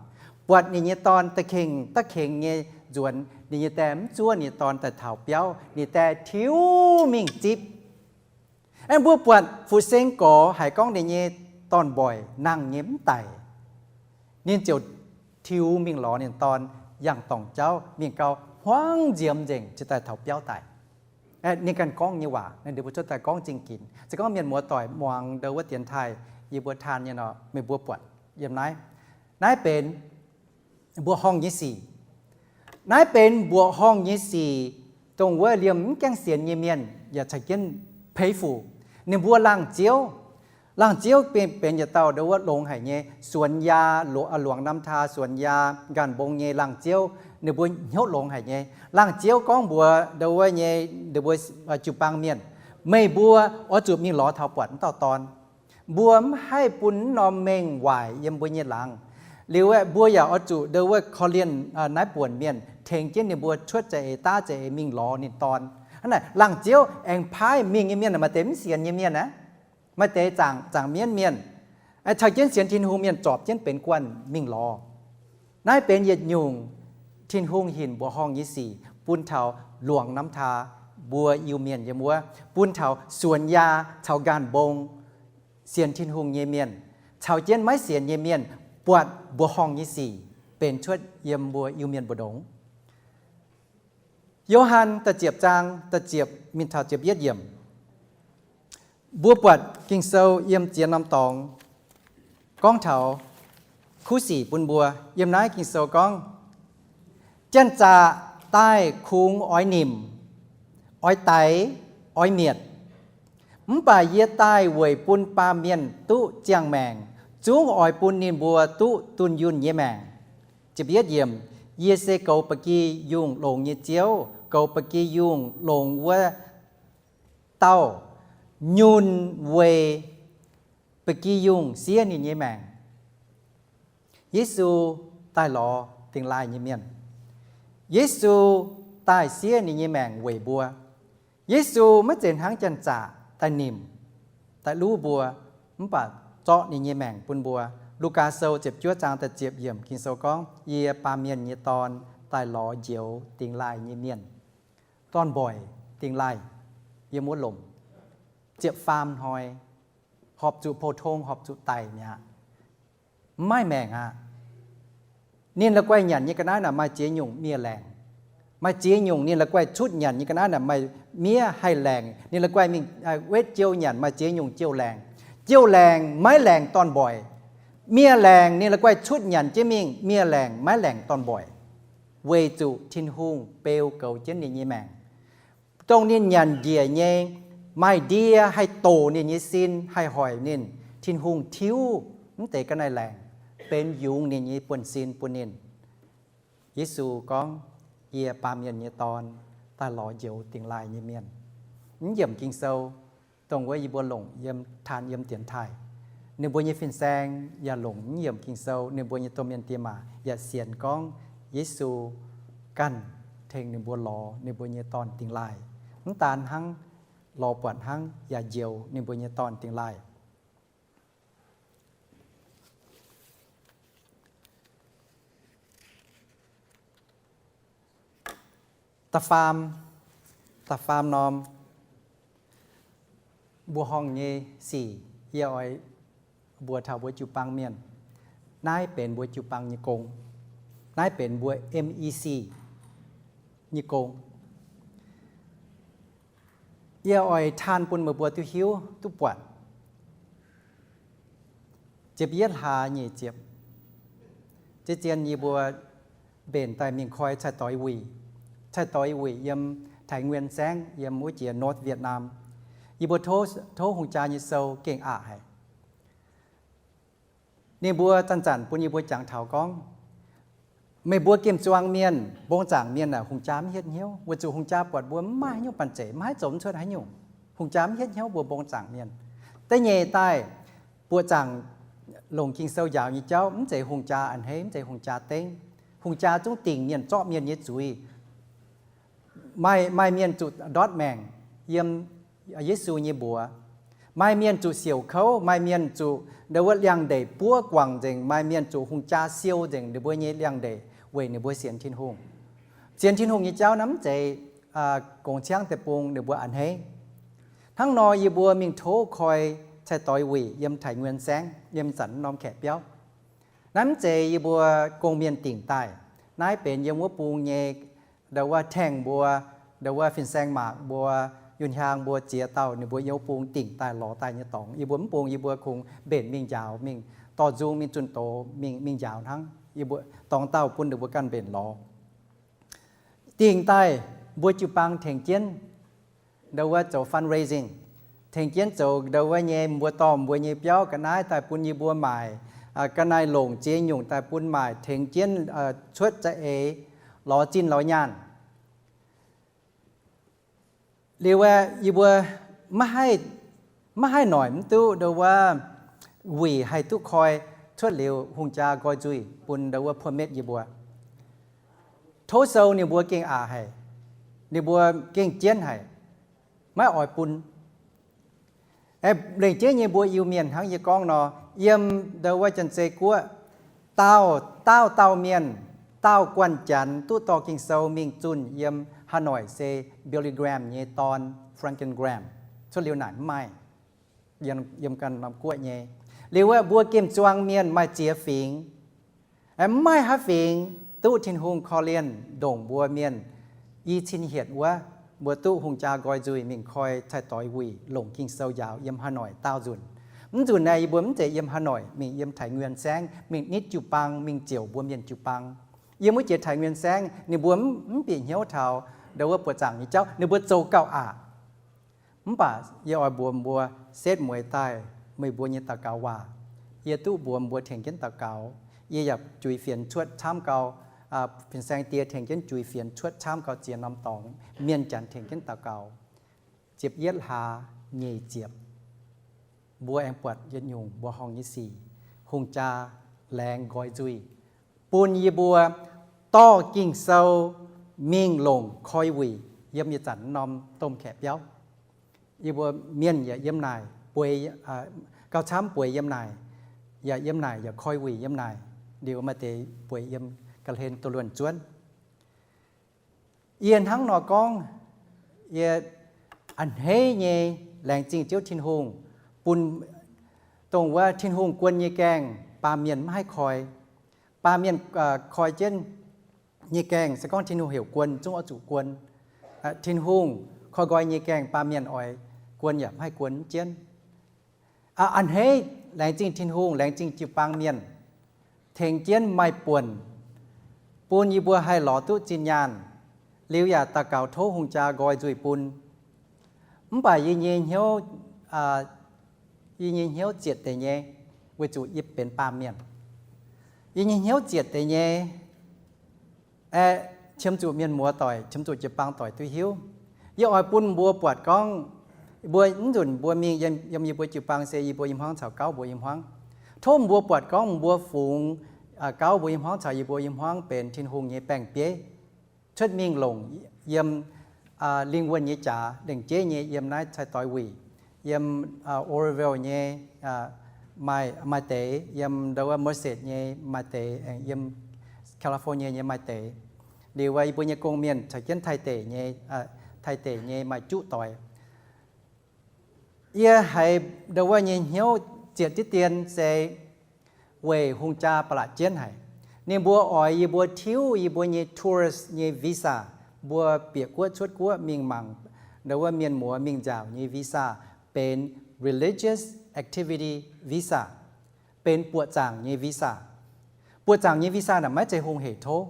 buatc ninh nyei dorn da'kengx da'kengx nyei nzuonx, ninh nyei die mv zuov ninh nyei dorn daaih taux biauv, ninh die tiux mingh zipv. Aengx mbuo buatc Fu-Seng Gorx haiz gorngv ninh nyei dorn-mboic nangh nyei mv daic, ninh ziouc tiux mingh lorz ninh dorn, yangh dorngc jauv mingh gau, hmuangv nziemx nzengc ziouc daaih taux biauv daic. Ninh ganh gorngv nyei waac, ninh mbuo cuotv daaih gorngv zingh ginx. Se gorngv mienh muoz doic muangx ndo wuov dienx taaih yie mbuo taan nyei nor, meih mbuo buatc yiem naaiv, naaiv benx mbuoqc horngh nyei sic. Naaiv benx mbuoqc horngh nyei sic, dongh wuov liemh mv gaengh sienx nyei mienh yaac caux jienv peix fuc. Ninh mbuo laangh ziouv, laangh ziouv benx yietc dauh ndo wuov longx haic nyei, suonx yaa, luangx namv taa, suonx yaa, nqaanh mbong nyei laangh ziouv. Ninh mbuo hnyouv longx haic nyei. Laangh ziouv gorngv mbuox ndo wuov nyei, ndo mbuo jiu-baang mienh, meih mbuo oix zuqc mingh lorz taux buatc wuov dauh dorn. Mbuo mv haih bun wuov norm mengh waaic yiem mbuo nyei laangz. Liuz aeqv, mbuo yaac oix zuqc ndo wuov korv-lienh naaiv buonc mienh, tengx jienv ninh mbuo cuotv za'eix daav za'eix mingh lorz ninh dorn. Hnangv naaic laangh ziouv aengx paaiv mingh nyei mienh maaih deix mv sienx nyei mienh aqv, maaih deix zaangc, zaangc mienv mienh, caux jienv sienx Tin-Hungh mienh zorpc jienv benx guanh mingh lorz. Naaiv benx yietc nyungc Tin-Hungh hinc mbuoqc horngh nyei sic bun taux luangx namv taa mbuo Iu-Mienh yiem wuov, bun taux suonx yaa caux nqaanh mbong sienx Tin-Hungh nyei mienh caux jienv maiv sienx nyei mienh buatc mbuoqc horngh nyei sic benx cuotv yiem mbuo Iu-Mienh mbu'ndongx. Yo^han da'ziepc zaang da'ziepc mingh taux ziepc yietv yiemc. Mbuo buatc Ging-Sou yiem ziex norm dorngx gorngv taux kuv sic bun mbuo. Yiem naaiv Ging-Sou gorngv, janx-zaqc daaih kungx oix nimc, oix daix, oix mietc. Mv baac yie daaih weic bun baamh mienh duqv ziangh maengc, zungv oix bun ninh mbuo duqv dunh yunh nyei maengc. Yie se goux ba'gi yungh longx nyei Ziouv. Goux ba'gi yungh longx wuov dauh nyunh weic ba'gi yungh siev ninh nyei maengc. Yesu daaih lorz dingh laaih nyei mienh. Yesu daaih siev ninh nyei maengc weic mbuo. Yesu maiv zeiz hnangv janx-zaqc daaih nimc, daaih luv mbuo, mv baac zorqv ninh nyei maengc bun mbuo. Lugaa Sou ziepc juov zaang da'ziepc yiemc Ging-Sou gorngv, Yie, Baamh Mienh nyei Dorn, daaih lorz njoux dingh laaih nyei mienh. Dorn-mboic dingh laaih yiem wuov lomc, ziepc faam hnoi, horpc zuqc pou-tong, horpc zuqc daic mi'aqv. Mv maaih maengc aqv. Ninh la'guaih nyanc nyei ga'naaiv naaic maaih ziex nyungc miev-laengc. Maaih ziex nyungc ninh la'guaih cutv nyanc nyei ga'naaiv naaic maaih miev haih laengc. Ninh la'guaih mingh wetv jiou nyanc maaih ziex nyungc jiou-laengc. Jiou-laengc maiv laengc dorn-mboic. Miev-laengc ninh la'guaih cutv nyanc jienv mingh, miev-laengc maiv laengc dorn-mboic, weic zuqc Tin-Hungh beu goux jienv ninh nyei maengc. Dongh ninh nyanc njiec nyei, maaih ndie haih doqc ninh nyei sin, haih hoic ninh, Tin-Hungh tiuv mv deix ga'naaiv laengc benx yungz ninh nyei buonv-sin bun ninh. Yesu gorngv, Yie, Baamh Mienh nyei Dorn, daaih lorz njoux dingh laaih nyei mienh. Mv yiemc Ging-Sou, dongh wuov yie mbuo longc yiem, taan yiem dienx taaih, ninh mbuo nyei fin-saeng yaac longc mv yiemc Ging-Sou. Ninh mbuo nyei domh mienh diex maac yaac sienx gorngv Yesu ganh tengx ninh mbuo lorz ninh mbuo nyei dorn dingh laaih. Mv daan hnangv, lorz buatc hnangv yaac njoux ninh mbuo nyei dorn dingh laaih. Da'faam, da'faam norm mbuoqc horngh nyei sic, yie oix mbuox taux mbuo jiu-baang mienh. Naaiv benx mbuo jiu-baang nyei gong. Naaiv benx mbuo M E C nyei gong. Yie oix taan bun meih mbuo duqv hiuv duqv buatc. Ziepc yietv hlaax nyic ziepc, zien-zien yie mbuo mbenc daaih mingh koi cai-doix wuic. Cai-doix wuic yiem Thái Nguyên saengv, yiem wuov jiex North Vietnam. Yie mbuo tov, tov hungh jaa nyei sou gengh aqc haic. Ninh mbuo zanc-zanc bun yie mbuo jangx taux gorngv, meih mbuo gemh zuang mienh, mbong zaangc mienh aah, hungh jaa mv hietv hnyouv, weic zuqc hungh jaa buatc mbuo mv maaih haaix nyungc banh zeic, mv haih zoux mv cuotv haaix nyungc. Hungh jaa mv hietv hnyouv mbuo mbong zaangc mienh. Da'nyeic daaih, buoqc zaangc longc Ging-Sou njaaux nyei jauv mv zeiz hungh jaa a'hneiv, mv zeiz hungh jaa dengv. Hungh jaa zungv dingc mienh, zorqv mienh nyei zuiz. Maaih, maaih mienh zuqc ndortv maengc yiem Yesu nyei mbuox. Maaih mienh zuqc siouc kouv, maaih mienh zuqc ndau wuov liangx-ndeic buov guangc nzengc, maaih mienh zuqc hungh jaa siou nzengc ninh mbuo nyei liangx-ndeic weic ninh mbuo sienx Tin-Hungh. Sienx Tin-Hungh nyei jauv naaiv mv zeiz gongx ciangv deic-bung ninh mbuo a'hneiv. Hnangv nor yie mbuo mingh tov koi cai-doix wuic yiem Thái Nguyên saengv, yiem zanc norm kaeqv biauv. Naaiv mv zeiz yie mbuo gong-mienh dingc daaih. Naaiv benx yiem wuov bung nyei, ndau wuov tengx mbuo, ndau wuov fin-saeng mangc mbuo, yunh hiaang mbuo ziex dauh ninh mbuo yiem wuov bung dingc daaih lorz daaih nyei dorngx. Yie mbuo mv bung yie mbuo kungx mbenc mingh njaaux, mingh dorh nzung, mingh zunh doz, mingh, mingh njaaux hnangv. Yie mbuo dorngx dauh bun ninh mbuo ganh mbenc lorz. Dingc daaih mbuo jiu-baang tengx jienv ndau wuov zoux fundraising, tengx jienv zoux ndau wuov nyei mbuo dorh mbuo nyei biauv ga'naaiv daaih bun yie mbuo maaic ga'naaiv longc ziex nyungc daaih bun maaic tengx jienv cuotv za'eix lorz zinh lorz nyaanh. Liuz aeqv, yie mbuo maiv haih, maiv haih noic mv duqv ndau wuov wuic haih duqv koi cuotv liuz hungh jaa nqoi nzuih bun ndau wuov permit yie mbuo. Tov sou ninh mbuo gengh aqc haic, ninh mbuo gengh jienv haic, maiv oix bun. Aeqv, lengc jeiv nyei mbuo Iu-Mienh hnangv yie gorngv nor, yiem ndau wuov Janx-Zei guoqv, daauh, daauh, daauh mienh, daauh guanh Janx duqv dorh Ging-Sou mingh zunh yiem Hà Nội se Billy Graham nyei dorn, Franklin Graham, cuotv liuz naaic mv maaih. Yiem, yiem ganh norm guoqv nyei. Liuz aeqv, mbuo gemh zuang mienh maaih ziex fingx. Aeqv, mv maaih haaix fingx duqv Tin-Hungh korv-lienh ndongc mbuo mienh i cin hietc wuov, mbuo duqv hungh jaa nqoi nzuih mingh koi cai-doix wuic longc Ging-Sou njaaux yiem Hà Nội daauh nzunc. Mv nzunc naaiv yie mbuo mv zeiz yiem Hà Nội, mingh yiem Thái Nguyên saengv, mingh nitv jiu-baang, mingh ziouc mbuo mienh jiu-baang. Yiem wuov jiex Thái Nguyên saengv ninh mbuo mv, mv bieqc hnyouv taux ndau wuov buoqc zaangc nyei jauv, ninh mbuo zoux gauh aqc. Mv baac yie oix mbuox mbuo, setv mueiz daaih meih mbuo nyei daux gaux waac, yie duqv mbuox mbuo tengx jienv daux gaux. Yie yaac juix fienx cuotv camv gau, fin-saeng die tengx jienv juix fienx cuotv camv gau ziex norm dorngx, mienh Janx tengx jienv daux gaux. Ziepc yietv hlaax nyeic ziepc, mbuo aengx buatc yietc nyungc mbuoqc horngh nyei sic, hungh jaa laengz nqoi nzuih bun yie mbuo dorh Ging-Sou mingh longc koi wuic yiem ih zanc norm domh kaeqv biauv. Yie mbuo mienh yaac yiem naaic bueix, gauh camv bueix yiem naaic, yaac yiem naaic yaac koi wuic yiem naaic, liuz maaih deix bueix yiem ga'hlen doh luonh zuonv. Yie hnangv nor gorngv, yie a'hneiv nyei laengz zingh Ziouv Tin-Hungh bun dongh wuov Tin-Hungh guon nyei gaengh baamh mienh maiv haih koi. Baamh mienh koi jienv nyei gaengh, se gorngv Tin-Hungh heuc guon zungv oix zuqc guon. Tin-Hungh koi nqoi nyei gaengh baamh mienh oix guon yaac maiv haih guon jienv. A'hneiv laengz zingh Tin-Hungh, laengz zingh jiu-baang mienh tengx jienv maaih buonc bun yie mbuo haih lorz duqv zinh nyaanh, liuz yaac daux gaux tov hungh jaa nqoi nzuih bun. Mv baac yie nyei hnyouv, yie nyei hnyouv zietc deix nyei, weic zuqc yie benx baamh mienh. Yie nyei hnyouv zietc deix nyei, aeqv, qiemx zuqc mienh muoz doic, qiemx zuqc jiu-baang doic duqv hiuv. Yie oix bun mbuo buatc gorngv, mbuo mv nzunc mbuo mingh yiem yie mbuo jiu-baang se yie mbuo i hmuangv caux gauv mbuo i hmuangv. Tov mbuo buatc gorngv mbuo fungx gauv mbuo i hmuangv caux yie mbuo i hmuangv benx Tin-Hungh nyei baeng-bieiv cuotv mingh longc yiem lingh wuonh nyei jaax lengc jeiv nyei, yiem naaiv Cai Doix Wuic, yiem Oroville nyei, maaih deix, yiem ndo wuov Merced nyei maaih deix, aengx yiem California nyei maaih deix. Liuz yie mbuo nyei gong-mienh caux jienv Taiv deic nyei, Taiv deic nyei maaih juqv doix. Yie haiz ndo wuov nyei hnyouv zietc diqv dien se weic hungh jaa ba'laqc jienv haic. Ninh mbuo oix yie mbuo tiuv yie mbuo nyei tourist nyei visa, mbuo bieqc guoqv cuotv guoqv mingh mangc ndo wuov mienh muoz mingh nziaauc nyei visa, benx religious activity visa, benx buoqc zaangc nyei visa. Buoqc zaangc nyei visa naaic maiv zeiz hungh heic tov.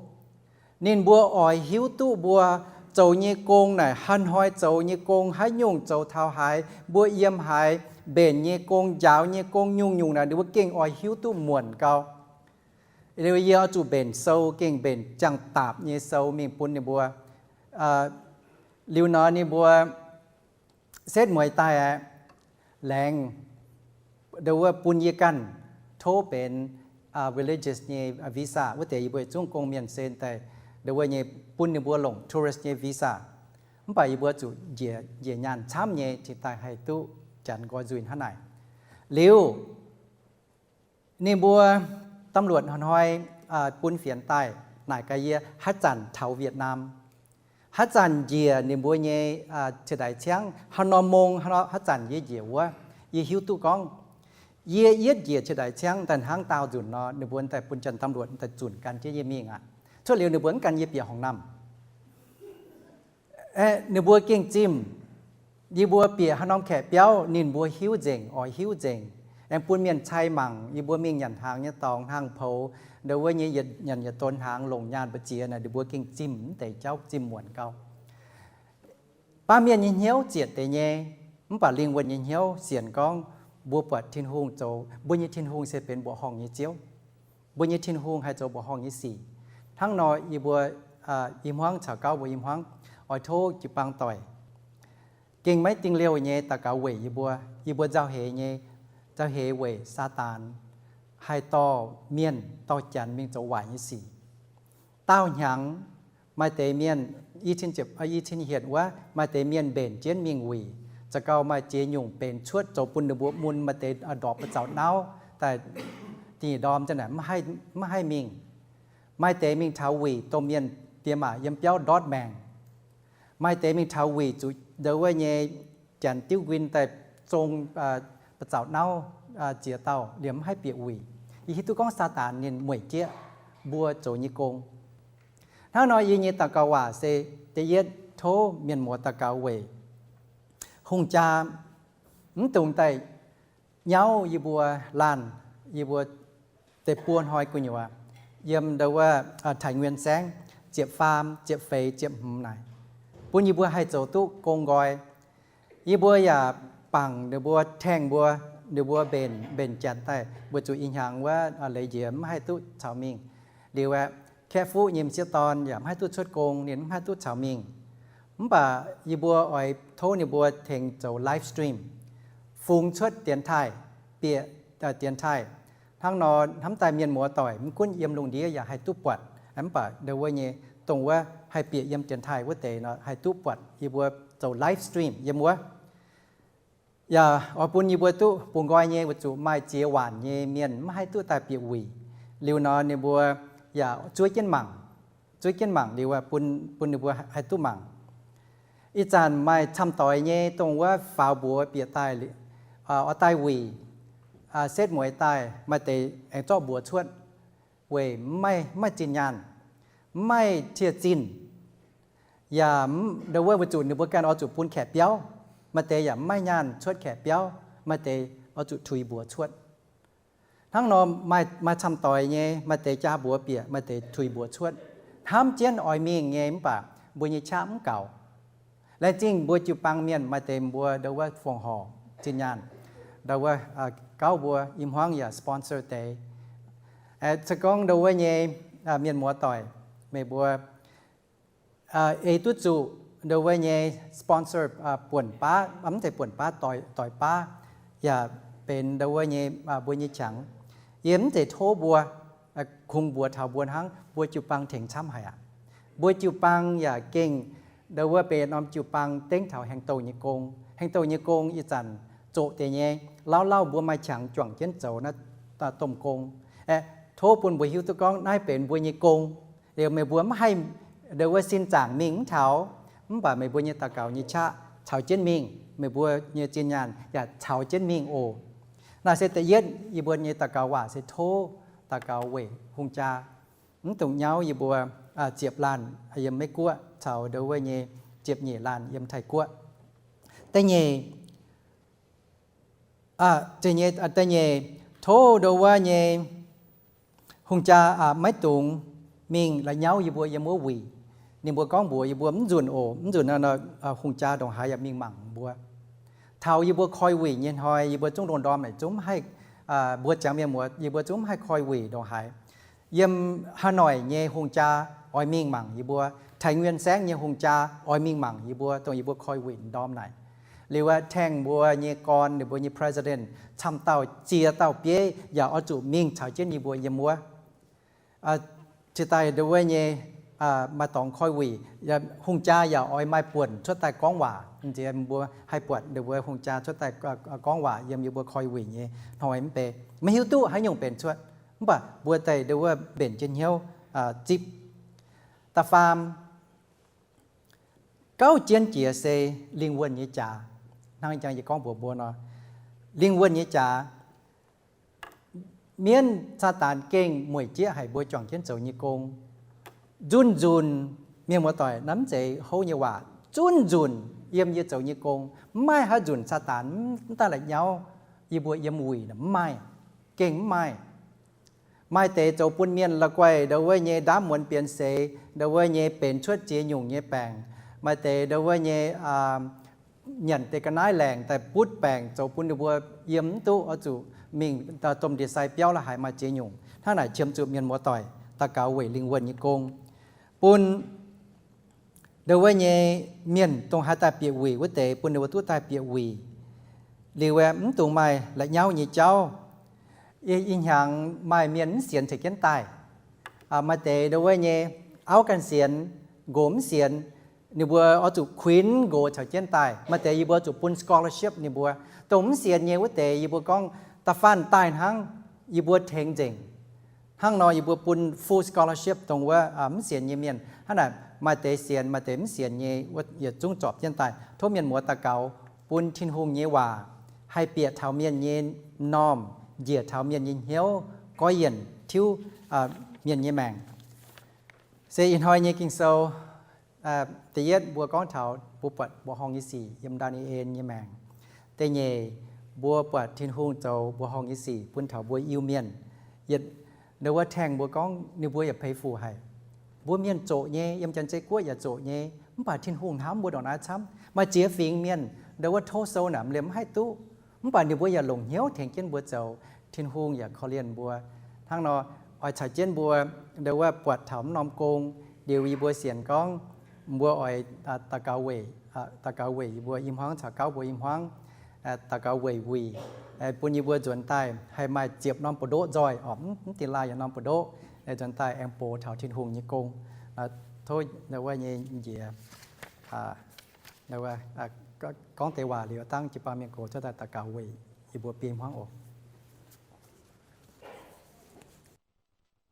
Ninh mbuo oix hiuv duqv mbuo zoux nyei gong naaic, haaix hnoi zoux nyei gong, haaix nyungc zoux taux haaix, mbuo yiem haaix, mbenc nyei gong, njaaux nyei gong, nyungc-nyungc naaic ninh mbuo gengh oix hiuv duqv muonc gau. Liuz yie oix zuqc mbenc sou, gengh mbenc ziangh daapc nyei sou mingh bun ninh mbuo. Liuz nor ninh mbuo setv mueiz daaih aqv, laengz ndo wuov bun yie ganh tov benx religious nyei visa. Wuov deix yie mbuo yietc zungv gong-mienh se daaih ndo wuov nyei bun ninh mbuo longc tourist nyei visa. Mv baac yie mbuo zuqc njiec nyaanh camv nyei cingx daaih haih duqv janx nqoi nzuih hnangv naaic. Liuz ninh mbuo ตำรวจ hnoi-hnoi bun fienx daaih naaic gaax yie, haaix zanc taux Vietnam, haaix zanc njiec ninh mbuo nyei ciex ndaix ciangv, haaix norm mong, haaix zanc yie njiec wuov, yie hiuv duqv gorngv yie yietv njiec ciex ndaix ciangv daaih hnangv daauh nzunc nor, ninh mbuo daaih bun janx ตำรวจ daaih zunc gan jienv yie mingh aqv. Cuotv liuz ninh mbuo mv gan yie bieqc horngc namh. Ninh mbuo gengh zimh. Yie mbuo bieqc haaix norm kaeqv biauv ninh mbuo hiuv nzengc, oix hiuv nzengc. Aengx bun mienh cai mangc yie mbuo mingh nyanc hnaangx nyei dorngx, hnaangx-poux, ndo wuov nyei yietc nyanc yietc donx hnaangx, longc nyaanh mbu'ziex naaic, ninh mbuo gengh zimh mv deix jauv, zimh muonc gau. Baamh mienh nyei hnyouv zietc deix nyei, mv baac lingh wuonh nyei hnyouv sienx gorngv mbuo buatc Tin-Hungh zoux, mbuo nyei Tin-Hungh se benx mbuoqc horngh nyei Ziouv. Mbuo nyei Tin-Hungh haih zoux mbuoqc horngh nyei sic. Hnangv nor yie mbuo i hmuangv caux gauv mbuo i hmuangv oix tov jiu-baang doic gengh maiv dingh liouh nyei daux gaux weic yie mbuo. Yie mbuo nzauh heix nyei, nzauh heix weic Saadaan haih dorh mienh, dorh janx mingh zoux waaic nyei sic. Daauh hnyangx maaih deix mienh, i cin hietc wuov maaih deix mienh mbenc jienv mingh wuic, za'gau maaih ziex nyungc benx cuotv zoux bun ninh mbuo mun, maaih deix ndorpc buoz-zaux nauv daaih dingh ndorm za'naaic maiv haih mingh. Maaih deix mingh taux wuic domh mienh diex maac yiem biauv ndortv maengc. Maaih deix mingh taux wuic zuqc ndo wuov nyei janx diuv nquin daaih zong buoz-zaux nauv ziex dauh liemh mv haih bieqc wuic. Yie hiuv duqv gorngv Saadaan ninh mueic jieqv mbuo zoux nyei gong. Hnangv nor yie nyei daux gaux waac se, da'yietv tov mienh muoz daux gaux weic hungh jaa mv dungx daaih nyauv yie mbuo laanh, yie mbuo deix buo hnoi gu'nyuoz yiem ndo wuov Taiv Nguyen Saengv ziepc faam, ziepc feix, ziepc hmz naaic, bun yie mbuo haih zoux duqv gong nqoi. Yie mbuo yaac bangc ninh mbuo, tengx mbuo, ninh mbuo mbenc, mbenc janx daaih weic zuqc ih hnyangx wuov leiz njiec mv haih duqv caux mingh. Liuz aeqv, kaeqv fuqv nyei m'sieqv dorn yaac mv haih duqv cuotv gong, ninh mv haih duqv caux mingh. Mv baac yie mbuo oix tov ninh mbuo tengx zoux live stream, fungx cuotv dienx taaih, bieqc dienx taaih. Hnangv nor hnamv daaih mienh muoz doic mv gunv yiem lungh ndiev yaac haih duqv buatc. Mv baac ndo wuov nyei, dongh wuov haih bieqc yiem dienx taaih wuov deix nor haih duqv buatc yie mbuo zoux live stream yiem wuov. Yaac oix bun yie mbuo duqv bungx nqoi nyei weic zuqc maaih ziex waanc nyei mienh mv haih duqv daaih bieqc wuic. Liuz nor ninh mbuo yaac zuov jienv mangc, zuov jienv mangc liuz bun, bun ninh mbuo haih duqv mangc. Ih zanc maaih camv doix nyei dongh wuov faaux mbuox bieqc daaih, oix daaih wuic, setv mueiz daaih, maaih deix aengx zorqv mbuox cuotv weic mv maaih zinh nyaanh, mv maaih cie zinh. Yaac ndo wuov weic zuqc ninh mbuo ganh oix zuqc bun kaeqv biauv, maaih deix yaac mv maaih nyaanh cuotv kaeqv biauv, maaih deix oix zuqc tuix mbuox cuotv. Hnangv nor maaih camv doix nyei, maaih deix jaa mbuox bieqc, maaih deix tuix mbuox cuotv. Hnamv jienv oix mingh nyei mv baac mbuo nyei qaqv mv gaux. Laengz zingh mbuo jiu-baang mienh maaih deix mbuo ndo wuov fongc horc zinh nyaanh, ndo wuov gauv mbuo i hmuangv yaac sponsor deix. Se gorngv ndo wuov nyei mienh muoz doic, meih mbuo ei duqv zuqc ndo wuov nyei sponsor, buonc baav, mv zeiz buonc baav, doix baav, yaac benx ndo wuov nyei mbuo nyei qangx. Yie mv zeiz tov mbuo, kungx mbuox taux mbuo hnangv, mbuo jiu-baang tengx camv haic aqv. Mbuo jiu-baang yaac gengh ndo wuov benx norm jiu-baang dengv taux hengx douh nyei gong. Hengx douh nyei gong ih zanc zoqc deix nyei, lauh lauh mbuo maaih qangx juangc jienv zoux naaiv domh gong. Aeqv, tov bun mbuo hiuv duqv gorngv naaiv benx mbuo nyei gong. Liuz meih mbuo mv haih ndo wuov sin zaangc mingh mv taux, mv baac meih mbuo nyei daux gaux nyei qaqv caux jienv mingh, meih mbuo nyei zinh nyaanh yaac caux jienv mingh oc. Naaiv se da'yietv yie mbuo nyei daux gaux waac se tov daux gaux weic hungh jaa. Mv dungx nyauv yie mbuo ziepc laanh yiem Meiv-Guoqv caux ndo wuov nyei ziepc nyeic laanh yiem Taiv-Guoqv. Da'nyeic, da'nyeic, tov ndo wuov nyei hungh jaa maiv dungx mingh la'nyauv yie mbuo yiem wuov wuic. Ninh mbuo gorngv mbuox yie mbuo mv nzunc oc, mv nzunc nor hungh jaa ndongc haaix yaac mingh mangc mbuo. Taux yie mbuo koi wuic nyei hnoi, yie mbuo zungv ndongc ndorm naaic zungv mv haih, mbuo ziangx mienh muoz yie mbuo zungv mv haih koi wuic ndongc haaix. Yiem Hà Nội nyei hungh jaa oix mingh mangc yie mbuo. Thái Nguyên saengv nyei hungh jaa oix mingh mangc yie mbuo, dongh yie mbuo koi wuic ndorm naaic. Liuz aeqv, tengx mbuo nyei gorn, ninh mbuo nyei president, camv dauh ziex dauh bieiv yaac oix zuqc mingh caux jienv yie mbuo yiem wuov. Cingx daaih ndo wuov nyei maaih dorngx koi wuic, hungh jaa yaac oix maaih buonc cuotv daaih gorngv waac. Nziex mbuo haih buatc ndo wuov hungh jaa cuotv daaih gorngv waac yiem yie mbuo koi wuic nyei hnoi mv bei. Maiv hiuv duqv haaix nyungc benx cuotv, mv baac mbuo daaih ndo wuov mbenc jienv hnyouv zipv. Da'faam, gauh jienv jiex se lingh wuonh nyei jaax. Hnangv jang yie gorngv mbuox mbuo nor, lingh wuonh nyei jaax, mienv Saadaan gengh mueic jieqv haic mbuo juangc jienv zoux nyei gong. Nzunc nzunc, mienh muoz-doic, naaiv mv zeiz houv nyei waac. Zunc nzunc yiem yie zoux nyei gong, mv maaih haaix nzunc Saadaan mv daaih la'nyauv yie mbuo yiem wuic, mv maaih, gengh mv maaih. Maaih deix zoux bun mienh la'guaih ndo wuov nyei ndaamv muonz bienx seix, ndo wuov nyei benx cuotv ziex nyungc nyei baengc. Maaih deix ndo wuov nyei nyanc deix ga'naaiv laengc daaih butv baengc, zoux bun ninh mbuo yiem mv duqv, oix zuqc mingh domh ndie sai biauv la'haaix, maaih ziex nyungc. Hnangv naaic qiemx zuqc mienh muoz-doic daux gaux weic lingh wuonh nyei gong, bun ndo wuov nyei mienh dongh haih daaih bieqc wuic wuov deix, bun ninh mbuo duqv daaih bieqc wuic. Liuz aeqv, mv dungx maaih la'nyauv nyei jauv. Ih hnyangx maaih mienh mv sienx ceix jienv daaih. Maaih deix ndo wuov nyei auv ganh sienx, nqox mv sienx, ninh mbuo oix zuqc kuinx nqox caux jienv daaih. Maaih deix yie mbuo zuqc bun scholarship ninh mbuo. Dongh mv sienx nyei wuov deix yie mbuo gorngv da'faanh daaih hnangv, yie mbuo tengx nzengc. Hnangv nor yie mbuo bun full scholarship dongh wuov mv sienx nyei mienh. Hnangv naaic maaih deix sienx, maaih deix mv sienx nyei wuov yietc zungv zorpc jienv daaih. Tov mienh muoz daux gaux bun Tin-Hungh nyei waac haih bieqc taux mienh nyei m'normh, njiec taux mienh nyei hnyouv, goiv yienc tiuv mienh nyei maengc. Se ih hnoi nyei Ging-Sou, da'yietv mbuo gorngv taux mbuo buatc mbuoqc horngh nyei sic yiem Ndaa^ni^en nyei maengc. Da'nyeic, mbuo buatc Tin-Hungh zoux mbuoqc horngh nyei sic bun taux mbuo Iu-Mienh. Yietc, ndo wuov tengx mbuo gorngv ninh mbuo yaac peix fuc haic. Mbuo mienh zoqc nyei, yiem Janx-Zei Guoqv yaac zoqc nyei, mv baac Tin-Hungh hnamv mbuo ndongc naaiv camv. Maaih ziex fingx mienh Ndau wuov tov sou naaic liemh mv haih duqv, mv baac ninh mbuo yaac longc hnyouv tengx jienv mbuo zoux. Tin-Hungh yaac korv-lienh mbuo. Hnangv nor, oix caux jienv mbuo ndau wuov buatc taux mv norm gong, liuz yie mbuo sienx gorngv mbuo oix daux gaux weic, daux gaux weic yie mbuo i hmuangv caux gauv mbuo i hmuangv, daux gaux weic wuic, bun yie mbuo nzuonx daaih haih maaih ziepc norm buoz-ndoqv nzoih oc, mv dingh laaih yietc norm buoz-ndoqv, nzuonx daaih aengx box taux Tin-Hungh nyei gong. Tov ndau wuov nyei njiec gorngv deix waac liuz, dangv jiu-baang mienh gox cuotv daaih daux gaux weic yie mbuo biei hmuangv oc.